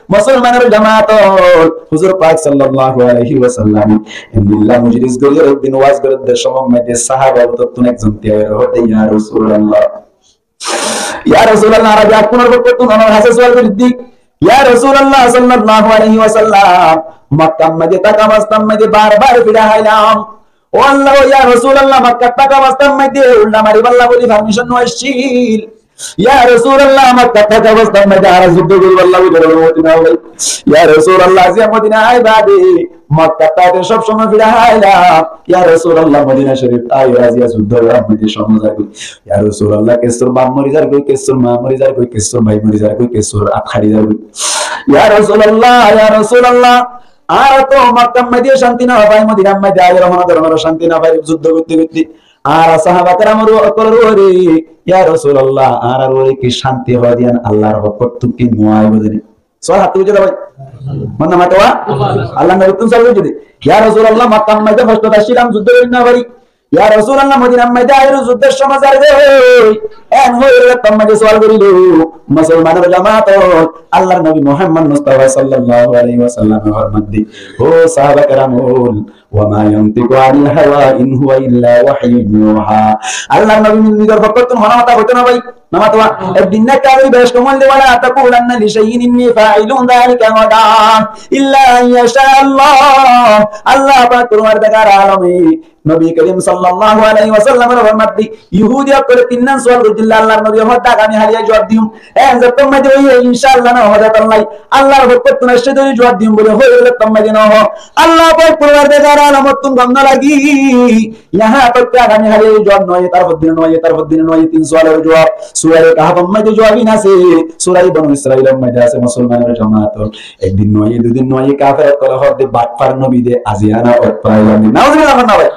musolmanor jamaat ol, huzur pak sallallahu alaihi wasallam endilla mojlis gorér, ek din waz gorér de somot maze sahaba okkolottún ekzon tiyar ói hoódde, "Ya Rasulallah, ya Rasulallah, añára beggúnor fokkottún onor hásé sual gorí de, ya Rasulallah sallallahu alaihi wasallam, Makkar maze táka obostár maze bar bar fiçá háilam. Ó Allah, ó ya Rasulallah, Makkar táka obostár maze uldha maribálla bóli permission no accíl. Ya Rasulallah, Makkar táka obostár maze añára zuddó goríbálla bóli onumoti no óil. Ya Rasulallah, aijja Modina aiyí bade Makkar táite sob somot fiçá háilam. Ya Rasulallah, Modina Corif aiyóre aijja zuddó goríbálla bóli somot zar goi. Ya Rasulallah, kessúr baf mori zar goi, kessúr ma mori zar goi, kessúr bái mori zar goi, kessúr át hári zar goi. Ya Rasulallah, ya Rasulallah, añára to Makkar maze cánti no fai, Modinar maze aiyóre hono dóronor cánti no fai, zuddó goitté goitté. Añára sahaba keram okkolor uore, ya Rasulallah, añárar uore ki cánti hoó de yián Allar fokkottún ki no aibo de ni?" Sual háttu goijjé de bái? Mone mate wa? Allar nobittún sual goijjé de. "Ya Rasulallah, Makkar maze hosto accílam, zuddó gorí no fari. Ya Rasulallah, Modinar maze aiyóre zuddor somot zargói, en hoiyóre Mekkattú sual gorillo. Musolmanor jamaat, Allar nobi Muhammad Mustafa sallallahu alaihi wasallame formaidde, ó sahaba keram, وما ينطق عن الهوى إن هو إلا وحي يوحى. Allar nobi nizor fokkottún hono hotá hoito no bái. No matowa. Ek din na kiyá gorí, bec kom óilde, ولا تقولن لشيء إني فاعل ذلك غدا إلا أن يشاء الله. Allah pak Porwardigar alome nobi kerim sallallahu alaihi wasallamore formaidde, Yahudi ókkole tin nan sual goijjíl, Allar nobi hoódde agami háliya juab diyum. En zettót maze óiye, inshallah no hoódde, tollai Allar fokkottún aiccé dóri juab diyum buli hoói, zettót maze no hoó. Allah pak Porwardigar alomottún gom no lagi. Yahá tok ke agami háliya juab no óiye, tarfor dine no óiye, tarfor dine no óiye, tin sualor juab. Sure Kahfor maze juab ín asé, Sure Banu Israilor maze asé, musolmanor jamaat. Ek din no óiye, dui din no óiye, kafer ókkole hoódde batfar nobi de, aijja ana ót failam de. Nauzubillah, hoó na bái?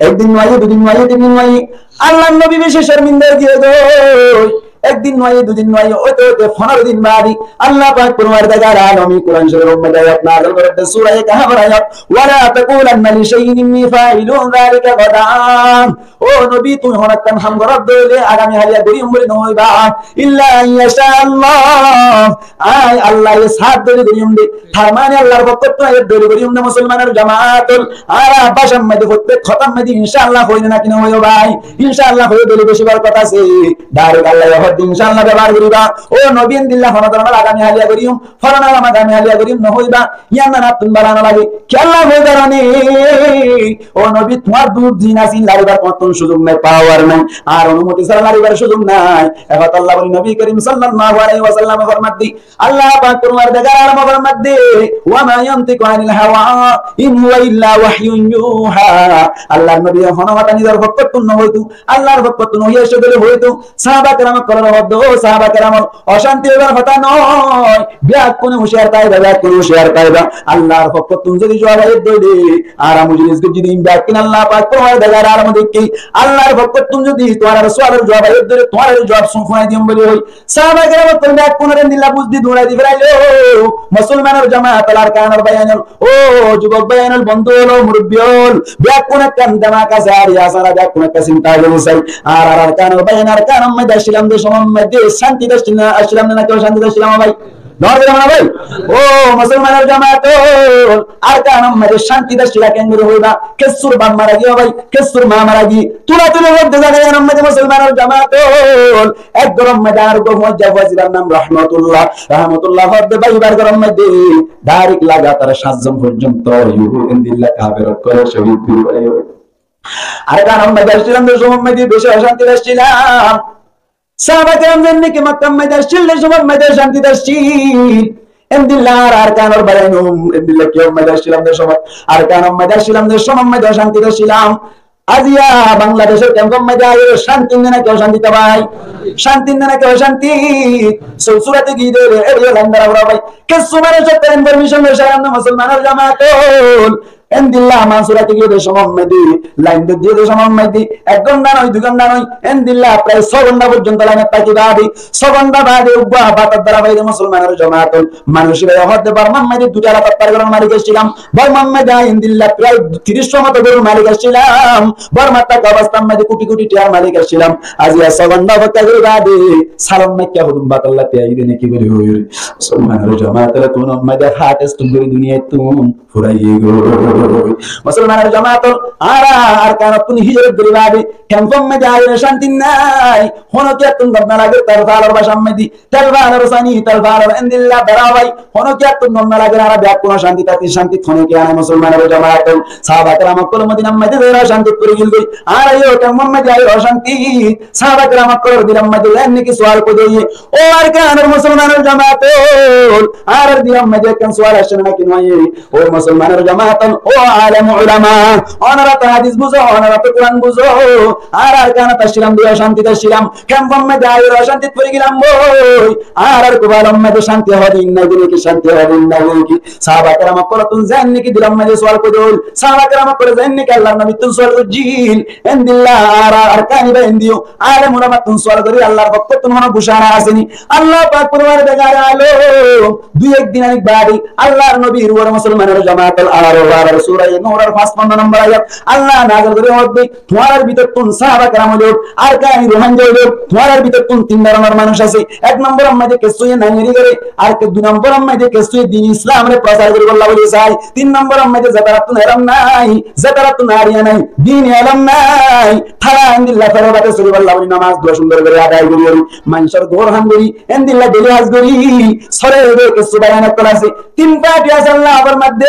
Ek din no óiye, dui din no óiye, tin din no óiye. Allar nobi beci corminda ói giyé goi. Ek din no óiye, dui din no óiye, óite óite fondoro din baade Allah pak Porwardigar alome Kuran Corifor maze ayat nazil gorédde, Sure Kahfor ayat, ولا تقولن لشيء إني فاعل ذلك غدا. Ó nobi, tuñí hono ekkán ham goródde óile agami háliya goijjum buli no hoiba, إلا أن يشاء الله. Añí Allaye sá dóri goijjum de. Tar mane Allar fokkottún aiyé dóri goijjum de, musolmanor jamaat. Añára bácar maze, fottek hotár maze inshallah hoi né naki no hoi ó bái? Inshallah hoi dóri beci borkot asé. Direct Allaye hoódde inshallah bebohar goríba. Ó nobi, endilla hono dóronor agami háliya goijjum, folan agami háliya goijjum no hoiba. Yián nan attún bála no lage. Kiyólla hoi dóro né? Ó nobi, tuáñr dur din asé, laribar tuáñttún suzuk nai, power nai, ar onumoti sára laribar suzuk nai. E hotá Alla buli nobi kerim sallallahu alaihi wasallame formaidde, Allah pak Porwardigar alome formaidde, وما ينطق عن الهوى إن هو إلا وحي يوحى. Allar nobi hono hotá nizor fokkottún no hoito, Allar fokkottún wahi aiccé dóri hoito. Sahaba keram ókkolore hoódde, ó sahaba keram, ocanti óibar hotá no, beggúne uciyar táiba, beggúne uciyar táiba. Allar fokkottún zodi juab aiyé dóile, añára mojlis goijjí de, beggún Allah pak Porwardigar alome deikké. Allar fokkottún zodi tuáñrar sualor juab aiyé dóile, tuáñrare juab fúnai diyum buli hoi. Sahaba keram ókkol beggúnore endilla buz di durai di felailo. Musolmanor jamaat, Arkanor bái ókkol, ó jubok bái ókkol, bondú ókkol, murubbi ókkol, beggún ekkán demak asé, ar yá sára beggún ekkán sinta gorí sai. Ar, ar Arkanor bái ókkol, Arkanor maze accílam de somot maze cántit accíl né, accílam né naki ocántit accílam bái? Dóro de bái. Ó musolmanor jamaat ókkol, Arkanor maze cántit accíl, kengori hoiba? Kessúr baf mara giyé bái, kessúr ma mara giyé, tulatuli goijjé zaga yiánor maze, musolmanor jamaat ókkol. Ek góror maze añár uggwá fuain zar nam Rahmatullah. Rahmatullah hoódde bái, ibar góror maze direct lagatar sátzon forzonto Yahudi endilla kafer ókkole cóhid gorí felaiyé. Arkanor maze accílam de somot maze beci ocántit accílam. Sahaba keram zeén niki Mekkattú accíl de somot maze cántit accíl. Endilla añára Arkanor bái ókkol, endilla kemfor maze accílam de somot, Arkanor maze accílam de somot maze cántit accílam. Aijja Bangladecor kemfor maze aiyóre cánti né naki ocánti bái? Cánti né naki ocánti? Sóusurati giyé de, ere lain dóra fora bái. Kessú manúic ottu information loi sailam de, musolmanor jamaat ókkol. Endilla Mansurati giyé de somot maze, lain dóri diyé de somot maze, ek gonta noó, dui gonta noó, endilla prai só gonta forzonto lainot táki baade, só gonta baade uggwá bator dóra fai de, musolmanor jamaat ókkol. Manúic ibá hoódde Bormar maze duita ratar góror malik accílam. Bormar maze endilla prai tiríc cót moto góror malik accílam. Bormat táka obostár maze kuthi kuthi tiyar malik accílam. Aijja só gonta opekka gorí baade salor maze hodún batolla tiya aiyé de naki buli hoór. Musolmanor jamaat ókkol, tuáñr maze hart stroke gorí duniyattún furaiye goi. Musolmanor jamaat ókkol, añára Arkanottún hijrot gorí baade kemfor maze aiyóre cánti nai. Honó kiyattún gom no lage, telfalor bácar maze, telfalor sani, telfalor endilla bera bái. Honó kiyattún gom no lage, añára beggún ocántit así, cántit honó kiya nai, musolmanor jamaat ókkol. Sahaba keram ókkol Modinar maze zaiyóre cántit fori giyé goi. Añára yó kemfor maze aiyóre cántit. Sahaba keram ókkolor dilor maze zeén niki sual foida óiye, ó Arkanor musolmanor jamaat ókkol, añárar dilor maze ekkán sual aiccé né naki no aiccé? Ó musolmanor jamaat ókkol, ó alem ulama, onora to hadis buzó, onora to Kuran buzó, añára Arkanot accílam de ocántit accílam, kemfor maze aiyóre ocántit fori gelam goi, añárar kopalor maze cánti hoó de naki, cánti hoó de naki? Sahaba keram ókkolottún zeén niki dilor maze sual foida óil, sahaba keram ókkole zeén niki Allar nobittún sual goijjíl, endilla añára Arkani bái ókkol, alem ulamattún sual gorí, Allar fokkottún honó gucana asé ni? Allah pak Porwardigare alom dui ek din anik baade Allar nobir uore musolmanor jamaat ókkol, añárar uore Sura Nuror fañsponno nombor ayat, Allah nazil gorí hoódde, tuáñrar bútottún sáhaba keram óilou, Arkaní Ruáingga óilou, tuáñrar bútottún tin dóronor manúic asé. Ek nombor or maze kessúye nangeri goré, ar ke dui nombor or maze kessúye din Islamre prosar goríbolla buli saái, tin nombor or maze zetarattún elóm nái, zetarattún aria nái, din elóm nái, tará endilla fere bate solibolla buli nomaz dua cúndor gorí adai gorí gorí, maincór gór ham gorí, endilla deli haz gorí, sóre de kessú bayan ókkol asé. Tin fati asé Allah formadde,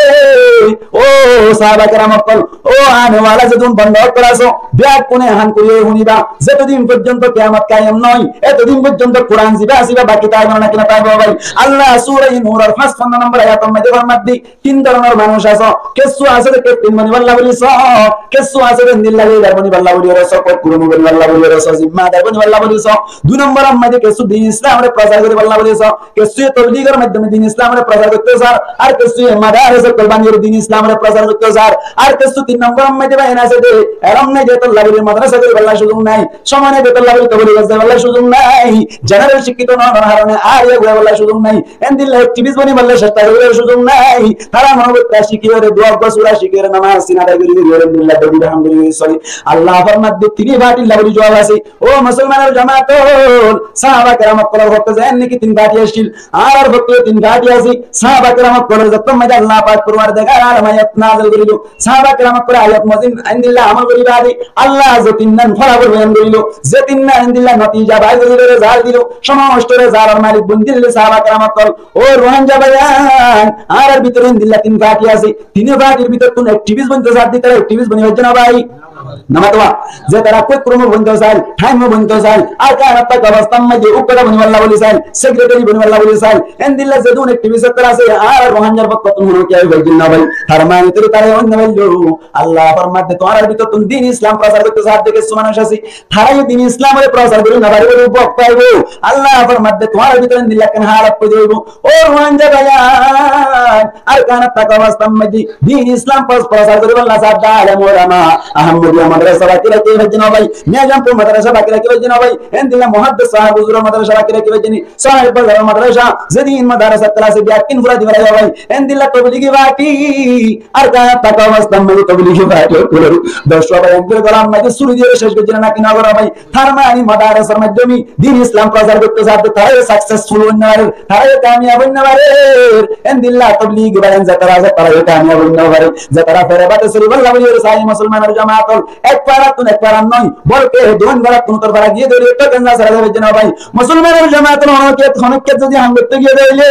ó sáhaba keram ókkol, ó ane wala zedún bonda ókkol asó, beggúne han gorí fúniba, zetodin foijjonto kiyamot kayem no ói, etodin foijjonto Kuran ziba asiba baki táibo né naki no táibo bái? Allah Sura Nuror fañsponno nombor ayator maze formadde, tin dóronor manúic asó, kessú asé de captain boniballa buli só, kessú asé de endilla leader boniballa buli só, kukurumi boniballa buli só, zimmadar boniballa buli só. Dui nombor or maze kessú din Islamre prosar goríballa buli só, kessúye tobligor maiddome din Islamre prosar goitté sár, ar kessúye madares ókkol bani gorí din Islamre prosar goitté sár, ar kessú tin nombor or maze bái asé de elóm nái de tolla buli madrasa goríballa suzuk nái, somoi nái de tolla buli tobligor zaiballa suzuk nái, general cíkkito no ónar harone aria goríballa suzuk nái, endilla activist boniballa cesta goríbar suzuk nái. Tará mone goitté cíkiyóre, dua uggwá sura cíkiyóre, nomaz tin adai gorí gorí, endilla dóri dóri ham gorí gorí sóle. Allah formadde tin fatilla buli juab asé. Ó musolmanor jamaat ókkol, sáhaba keram ókkolor fokké ze niki tin fati accíl, añárar fokkéyo tin fati asé. Sáhaba keram ókkolor zettót maze Allah pak forwardegar alem ayat nazil gorílo, sáhaba keram ókkole ayat mozin endilla amol gorí bade Allah ze tinnan folafor boyan gorílo, ze tinnan endilla notija bai gorí rezalt dilo, somosto rezaltor malik bondilla sáhaba keram ókkol. Ó Ruáingga báiyain, añárar bútore endilla tin fati asé. Tin fatir bútottún activist bonito sár de, tará activist boni faijjé né bái? No mato bái. Ze tará koi kurumo bonito sár, thaimo bonito sár, Arkanot táka obostár maze uggwá boniballa buli sár, secretary boniballa buli sár, endilla zedún activist tará asé, añárar Ruáinggar fokkottún hono kiyé faijjé né bái? Tar mane tará oinno bái. Allah formadde tuáñrar bútottún din Islam prosar goitté sár de kessú manúic asé, taráyo din Islamre prosar gorí no faribo, bok faibo. Allah formadde tuáñrar bútore endilla ekkán halot foida óibo. Ó Ruáingga báiyain, Arkanot táka obostár maze din Islam pros-, prosar goríballa sár de alem ulama, Ahmadiya madrasa baki rakí faijjé né bái? Miyazampur madrasa baki rakí faijjé né bái? Endilla muhaddis sáheb huzuror madrasa baki rakí faijjé né? Sáheb bazaror madrasa, zedún madrasa ókkol asé beggún fúrai di félaiye bái. Endilla tobligi fati, Arkanot táka obostár maze tobligi fati ókkolor doc báiyain golar maze suri diyóre céc goijjé né naki no goré bái? Tar mane madrasar maiddome din Islam prosar goitté sár de taráyo successful ói no farer, taráyo kamiyab ói no farer. Endilla tobligi báiyain zetará asé taráyo kamiyab ói no farer. Zetará fere bate soliballa buli sái musolmanor jamaat ókkol, ek farattún ek farat no, bolke duin farattún uttor fara giyé dóri to kenza sara zaibo né bái? Musolmanor jamaat ókkol, hono kiyé, hono kiyé zodi ham goitté giyé dóile,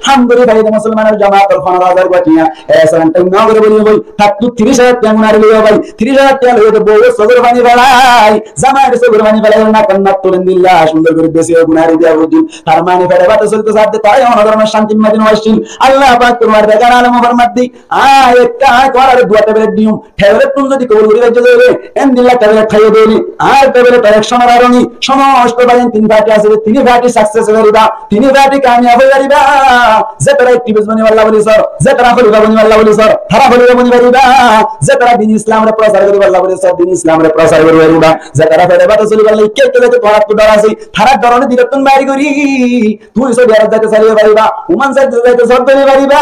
ham gorí fari de musolmanor jamaat ókkol, fondoro házar gwa tiya, e saran taim no goré buli bái, tattú tiríc házar tiya gunari loibo bái, tiríc házar tiya loibo de bou sogor fani félai, zamai sogor fani félai, na kanna tulen dilla, cúndor gorí besi gunari diya buli. Tar mane fere bate solté sár de, taráyo hono dóronor cántir maze no accíl. Allah pak forwardegar alem formadde, añí ekká, añí tuáñrare duwa tablet diyum, tablet tún zodi kobul gorí faijjó dóile, endilla tablet háiyo dóile, ar tablet or action or harone somosto báiyain tin fati asé de, tin fati success ói fariba, tin fati kamiyab ói fariba. Zetará activist boniballa buli sór, zetará kholifa boniballa buli sór, tará kholifa boni fariba. Zetará din Islamre prosar goríballa buli sór, din Islamre prosar gorí fariba. Zetará fere bate soliballa ikká ikká zodi tuáñrattú dór asé, tará dór ore dilottún bair gorí tuñí Saudi Arab zaito sailé fariba, Oman zaito, zaito sót dóri fariba.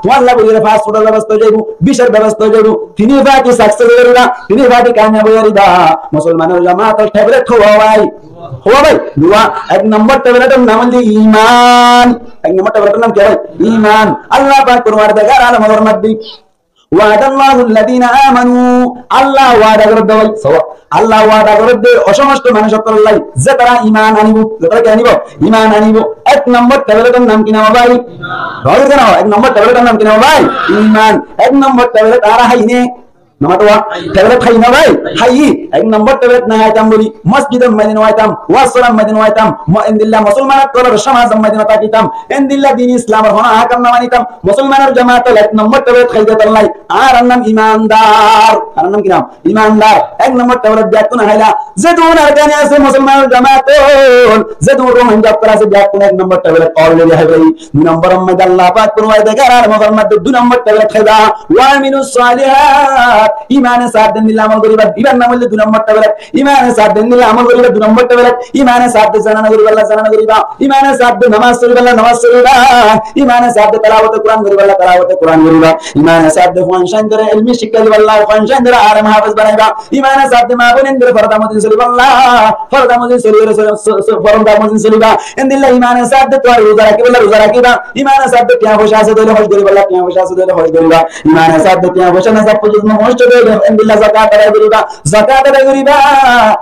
Tuáñlla buli fast food or bebosta ói zaibo, visa r bebosta ói zaibo. Tin fati success ói fariba, tin fati kamiyab ói fariba. Musolmanor jamaat ókkol, tablet hó bái? Hó bái? Duwa. Ek nombor tablet or nam óilde iman. Ek nombor tablet or nam ki bái? Iman. Allah pak forwardegar alem formadde, وعد الله الذين آمنوا, Allah wada gorédde bái, só-, Allah wada gorédde ó somosto manúic ókkolor lái, zetará iman anibo, zetará ki anibo? Iman anibo. Ek nombor tablet or nam ki nam bái? Roi giyé né? Ek nombor tablet or nam ki nam bái? Iman. Ek nombor tablet añára hái né? No mato bái. Tablet hái né bái? Hái. Ek nombor tablet no háitam buli, mosjid or maze no háitam, waz or maze no háitam, mo-, endilla musolman ókkolor somaj or maze no tákitam, endilla din Islam or hono ahkam no manitam, musolmanor jamaat ókkol, ek nombor tablet hái de tollai, añárar nam imandar. Añárar nam ki nam? Imandar. Ek nombor tablet beggúne háila. Zedún Arkani asé musolmanor jamaat ókkol, zedún Rohingya ókkol asé, beggúne ek nombor tablet already hái félaiye. Dui nombor or maze Allah pak forwardegar alem formadde, dui nombor tablet háiba, وعملوا الصالحات, Imane sáñt de endilla amol goriba, ibar nam óilde dui nombor tablet. Imane sáñt de endilla amol goriba, dui nombor tablet. Imane sáñt de zina no goriba, zina no goriba. Imane sáñt de nomaz foriba, nomaz foriba. Imane sáñt de tilawote Kuran goriba, tilawote Kuran goriba. Imane sáñt de fuain sáindore elmi cíkka diba, fuain sáindore alem hafez banaiba. Imane sáñt de maa boindore forda mozin soliba, forda mozin soliba, so-, so-, so-, forda mozin soliba. Endilla imane sáñt de tuáñr ruza rakíbolla ruza rakíba. Imane sáñt de tiañ foicá asé de óile hój goríbolla, tiañ foicá asé de óile hój goríba. Imane sáñt de tiañ foicá nesab foijjonto foóñsede óile endilla zakat adai goríba, zakat adai goríba.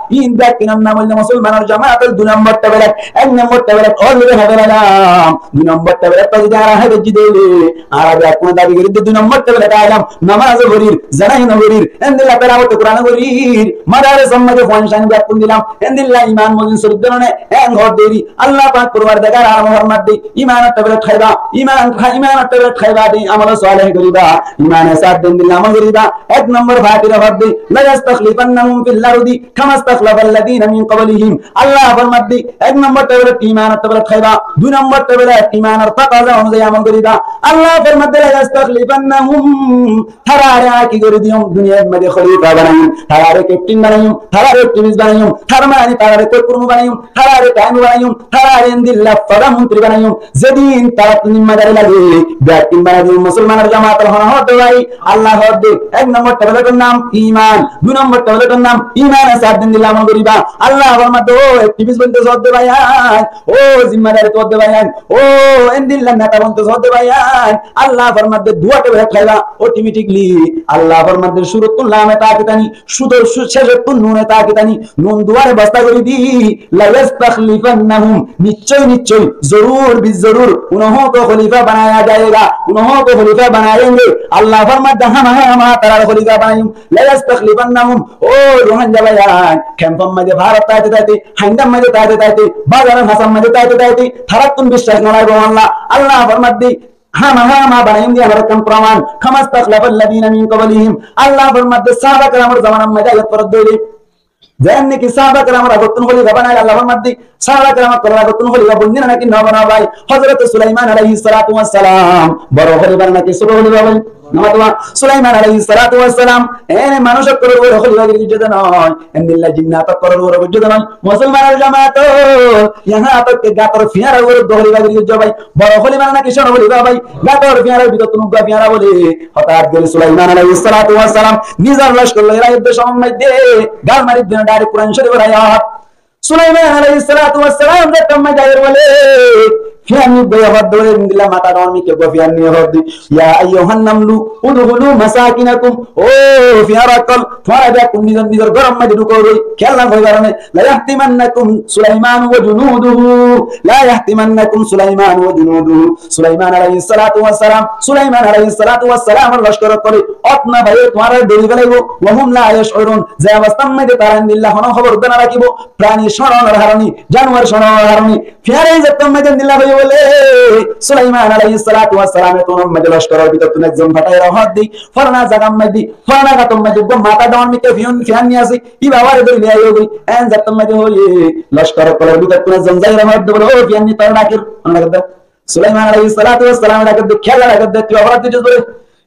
Iín bekkúnor nam óilde musolmanor jamaat ol dui nombor tablet. Ek nombor tablet already hái felailam. Dui nombor tablet to zodi añára hái faijjí de óile, añára bekkúne dabi gorí de dui nombor tablet ailam. Nomaz o forir, zina no forir, endilla tilawote Kuran o forir, madarasar maze fuain sáin bekkún dilam, endilla iman mozin solir dóne, en hoór deri, Allah pak Porwardigar alom formar de, imanor tablet háiba, iman, imanor tablet háiba de, amol soleh goriba, imane sáñt de endilla amol goriba, ek nombor Fatihar hoór de, "La yastakhlifannahum fil ardi kama stakhlafa alladhina min qablihim." Allah formar de, ek nombor tablet imanor tablet háiba, dui nombor tablet imanor takaza onuzai amol goriba. Allah formar de, "La yastakhlifannahum." Tarare añí ki gori diyum, duniyar maze kholifa banaiyum, tarare keftin banaiyum, tarare ektivis banaiyum, tar mani tarare kokurmu banaiyum, tarare taim banaiyum, tarare endilla fodamantri banaiyum. Zedin tarattú zimmadari lage, bekkún banai diyum. Musolmanor jamaat ol hono hoór de bái, Allah hoór de, ek nombor tabletor nam iman, dui nombor tabletor nam imane sáñt de endilla amol goriba. Allah formar de, ó ektivis bonto soó de bái, ó zimmadari tuwar de bái, ó endilla neta bonto soó de bái, Allah formar de duwa tablet háiba, automatically. Allah formar de cúruttún lame takitani, cúdor cú-, cécottún nune takitani, nun duware bosta gori di, "La yastakhlifannahum", niccoi, niccoi, zorur, bizzorur, unohó ko kholifa banaya jayega, unohó ko kholifa banayenge. Allah formar de, hama, hama, tarare kholifa banayum, "la yastakhlifannahum", ó Rohingya bái, kemfor maze, faárot taite taite, haindar maze taite taite, bazaror hasar maze taite taite, tarattún biccác no laibo Allah. Allah formar de, hama, hama, banaiyum de añára ekkán proman. "Kama stakhlafa alladhina min qablihim." Allah formar de sáhaba keramor zomanar maze ayat forer de óile, zen niki sáhaba keramor agottún kholifa banail, Allah formar de sáhaba keram okkolor agottún kholifa bonnila naki no banai bái? Hozrot Sulaiman alaihissalatu wassalam boro kholifa naki sóto kholifa bái? Nomatuwa, Sulaiman alaihissalatu wassalam ene manúc okkolor uore kholifa giri goijjé de noó, endilla jinnat okkolor uore goijjé de noó. Musolmanor jamaat ol, yahá tok ke gator fiñrar uore kholifa giri goijjé bái. Boro kholifa naki cóto kholifa bái? Gator fiñrar bútottún uggwá fiñra bóle. Hotat gori Sulaiman alaihissalatu wassalam nizor lockor loi raiyé de somot maze gal mari de direct Kuran Corifor ayat. Sulaiman alaihissalatu wassalam zettót maze zaiyóre bóle, fiyanni bái hoór de, endilla mata dóñr mikká uggwá fiyanni hoór de, "Ya ayyuhan namlu udkhulu masakinakum." Ó fiñra okkol, tuáñra bekkún nizor nizor góror maze dhúko goi. Kiyólla hoór de? "La yahtimannakum Sulaimanu wa junuduhu, la yahtimannakum Sulaimanu wa junuduhu." Sulaiman alaihissalatu wassalam, Sulaiman alaihissalatu wassalamor lockor okkole ót no faiyóre tuáñrare dóri felaibo. "Wa hum la yash'urun." Ze obostár maze tara endilla hono hóbor no rakíbo, prani cóñçonor harone, januar cóñçonor harone. Fiñra zettót maze endilla hoiyé bóle, Sulaiman alaihissalatu wassalame tónor maze lockoror bútottún ekzon fathaiye hoór de, "Folana zagar maze, folana gator maze uggwá mata dóñr mikká fiyan-, fiyanni asé, ibá añáre dóri loi aiyó goi." En zettót maze hoiyé, lockor okkolor bútottún ekzon zaiyóre hoór de bóle, "Ó fiyanni, tore dhaker." Sulaiman alaihissalatu wassalame dhak der de, "Kiyólla dhak der de, tui oforad goijjós bóle?"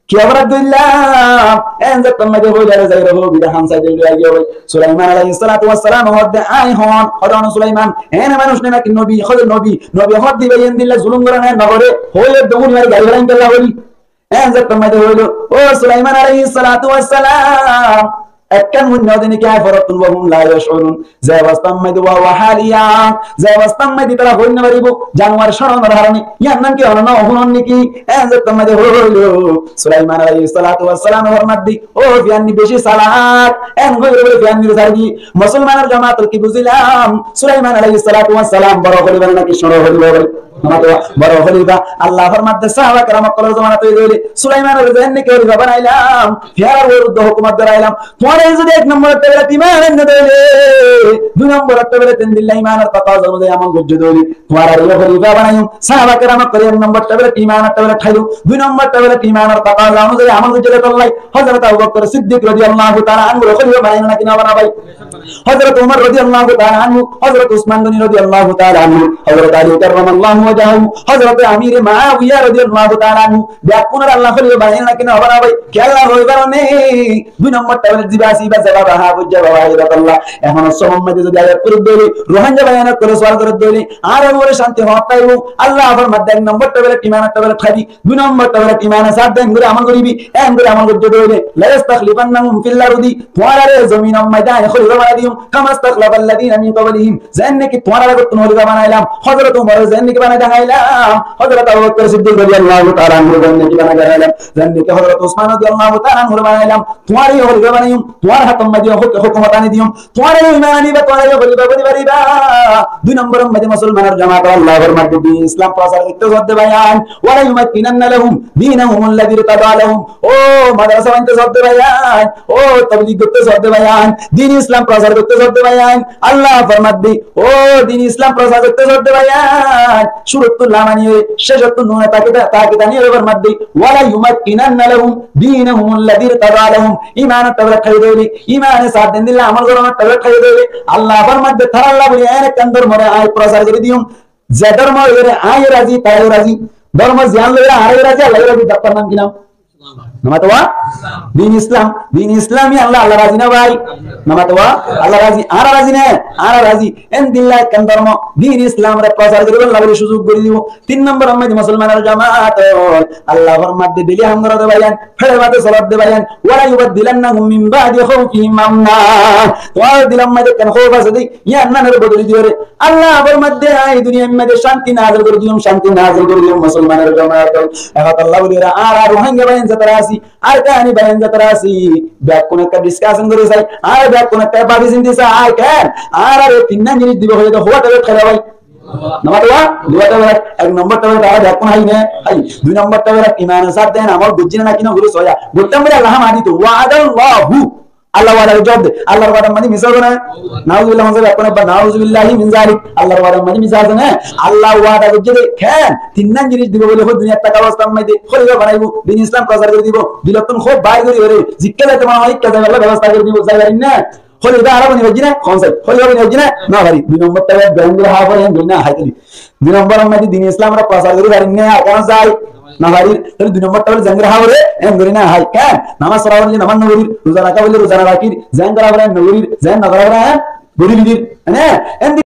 "Ki oforad goillám?" En zettót maze hoór de, "Añáre zaiyóre hoór de, hán sai de loi aiyó goi." Sulaiman alaihissalatu wassalam hoór de, "Añí hon, hodó no Sulaiman, ene manúc né naki nobi?" Hoór de, "Nobi." "Nobi hoór de bái endilla zulum goré né no goré?" Hoór de, "Dóri mari gari felaiyum kiyólla hoór de?" En zettót maze hoór de, "Ó Sulaiman alaihissalatu wassalam, ekkán fúinno de niki añí forottún?" "Wa hum la yash'urun." Ze obostár maze, "wa huwa haliya", ze obostár maze tara hoi no faribo, januar cóñçonor harone, yar nam ki hono no fúnon niki? En zettót maze hoór de, Sulaiman alaihissalatu wassalam formar de, "Ó fiyanni beci salak." En hoiyóre bóle fiyannire sari di. Musolmanor jamaat ol, ki buzílam? Sulaiman alaihissalatu wassalam boro kholifa naki cóñço kholifa bái? Nomatuwa, boro kholifa. Allah formar de sáhaba keram okkolor zomanat óiye de óile, Sulaimanore zen niki kholifa banailam, fiñrar uore uggwá hókumot gorailam. Tuáñra zodi ek nombor tablet iman aino de óile, dui nombor tablet endilla imanor takaza onuzai amol goijjó de óile, tuáñrare yó kholifa banaiyum. Sáhaba keram okkole ek nombor tablet imanor tablet háiye, dui nombor tablet imanor takaza onuzai amol goijjé de óile, Hozrot Abu Bakr Siddik rodiyallahu taala anhure kholifa banaiyé naki no banaiyé bái? Hozrot Umar rodiyallahu taala anhu, Hozrot Usman Goni rodiyallahu taala anhu, Hozrot Ali karramallahu Hozrote Amire Muawiya rodiyallahu taala anhu, beggúnore Allah holifa banaiyé né ki no banaiyé? Kiyólla hoi faro né? Dui nombor tablet ziba asé, iba zaba baha bujja baba Hibatullah. Ehón somot maze zodi ayat fori dile, Rohingya bái ókkole sual gori dile, añárar uore cánti hotá aibo. Allah formadde ek nombor tablet imanor tablet háibi, dui nombor tablet imane sat de en gori amol goribi, en gori amol gori dile, la yastakhlifannahum fil ardi, tuáñrare zominor maze añí holifa banai diyum, kama stakhlafa alladhina min qablihim, zen niki tuáñrar agottún holifa banailam, Hozrot Umarore zen niki banai dahailam, Hozrot Abu Bakr Siddik rodiyallahu taala anhure zen niki banai dahailam, zen niki Hozrot Usman rodiyallahu taala anhure banailam, tuáñrare holifa banaiyum, tuáñrar hátor maze huk-, hukumot ani diyum, tuáñrare iman aniba, tuáñrare holifa boni fariba. Dui nomboror maze musolmanor jamaat, Allah formadde din Islam prosar goitto sodde bái ain, wala yumakkinanna lahum dinahum alladhi irtada lahum. Ó madrasa bainto sodde bái ain, ó tablig goitto sodde bái ain, din Islam prosar goitto sodde bái ain, Allah formadde, ó din Islam prosar goitto sodde bái ain, cúruttú lam aniyóre, cécottú nune takid, takid aniyóre formadde, wala yumakkinanna lahum dinahum alladhi irtada lahum. Imanor tablet háiye dile, imane sat de en dile amol goronor tablet háiye dile, Allah formadde taralla buli en ekkán dormore añí prosar gori diyum, ze dormo loiyóre añí razi, tarayó razi. Dormo ziyán loiyóre añára razi, Allah razi, dormor nam ki nam? Namatowa? Din Islam. Din Islam, Allah, Allah razi na bái? Namatowa? Allah razi, añára razi na? Añára razi. Endilla ekkán dormo, din Islamre prosar goribar lla buli suzuk gori dibo. Tin nomboror maze musolmanor jamaat, Allah formadde dili ham gorode bái ain, fere bate solodde bái ain, wala yubaddilannahum min ba'di khawfihim amna. Tuáñrar dilor maze ekkán hóuf asé de, yián nor bodoli diyóre Allah formadde, añí duniyar maze cánti nazil gori diyum, cánti nazil gori diyum, musolmanor jamaat. Ehón Allah buli, añára Rohingya bái ain zetará así, Arkani bái ain zetará así, beggún ekká discussion gori sai, añára beggún ekká babi sinti sai, ken? Añárare tinnán jinis dibo hoile de, howa tablet háiba bái? Namatowa? Duwa tablet. Ek nombor tablet añára beggún hái né? Hái. Dui nombor tablet imane sat de en amol goijjí né naki no gori soya. Goittam buli Allah ham adito. Wa'adallahu. Allah wada goijje de. Allar wadar maze misa asé né? Nauzubillah, hon zabi, ekkán abbar nauzubillahi min zalik. Allar wadar maze misa asé né? Allah wada goijje de, ken? Tinnán jinis dibo buli, hoi duniyat táka obostar maze, holifa banaibo, din Islam prosar gori dibo, dilottún hóuf bair gori gori, zikka zaito mone hoy ikka zaibar bebosta gori dibo, zai farin né? Holifa añára boni faijjí né? Hon sai, holifa boni faijjí né? No fari. Dui nombor tablet beggún gori há fore, en gori na hái tali. Dui nombor maze din Islamre prosar gori farin né? Ar kiyá zai? No farir. Tóile dui nombor tablet zen gori há fore, en gori na hái. Ken? Namaz fora forile namaz no forir, ruza raká forile ruza no rakir, zen gora fore en no gorir, zen no gora fore en gori firir. Mane, en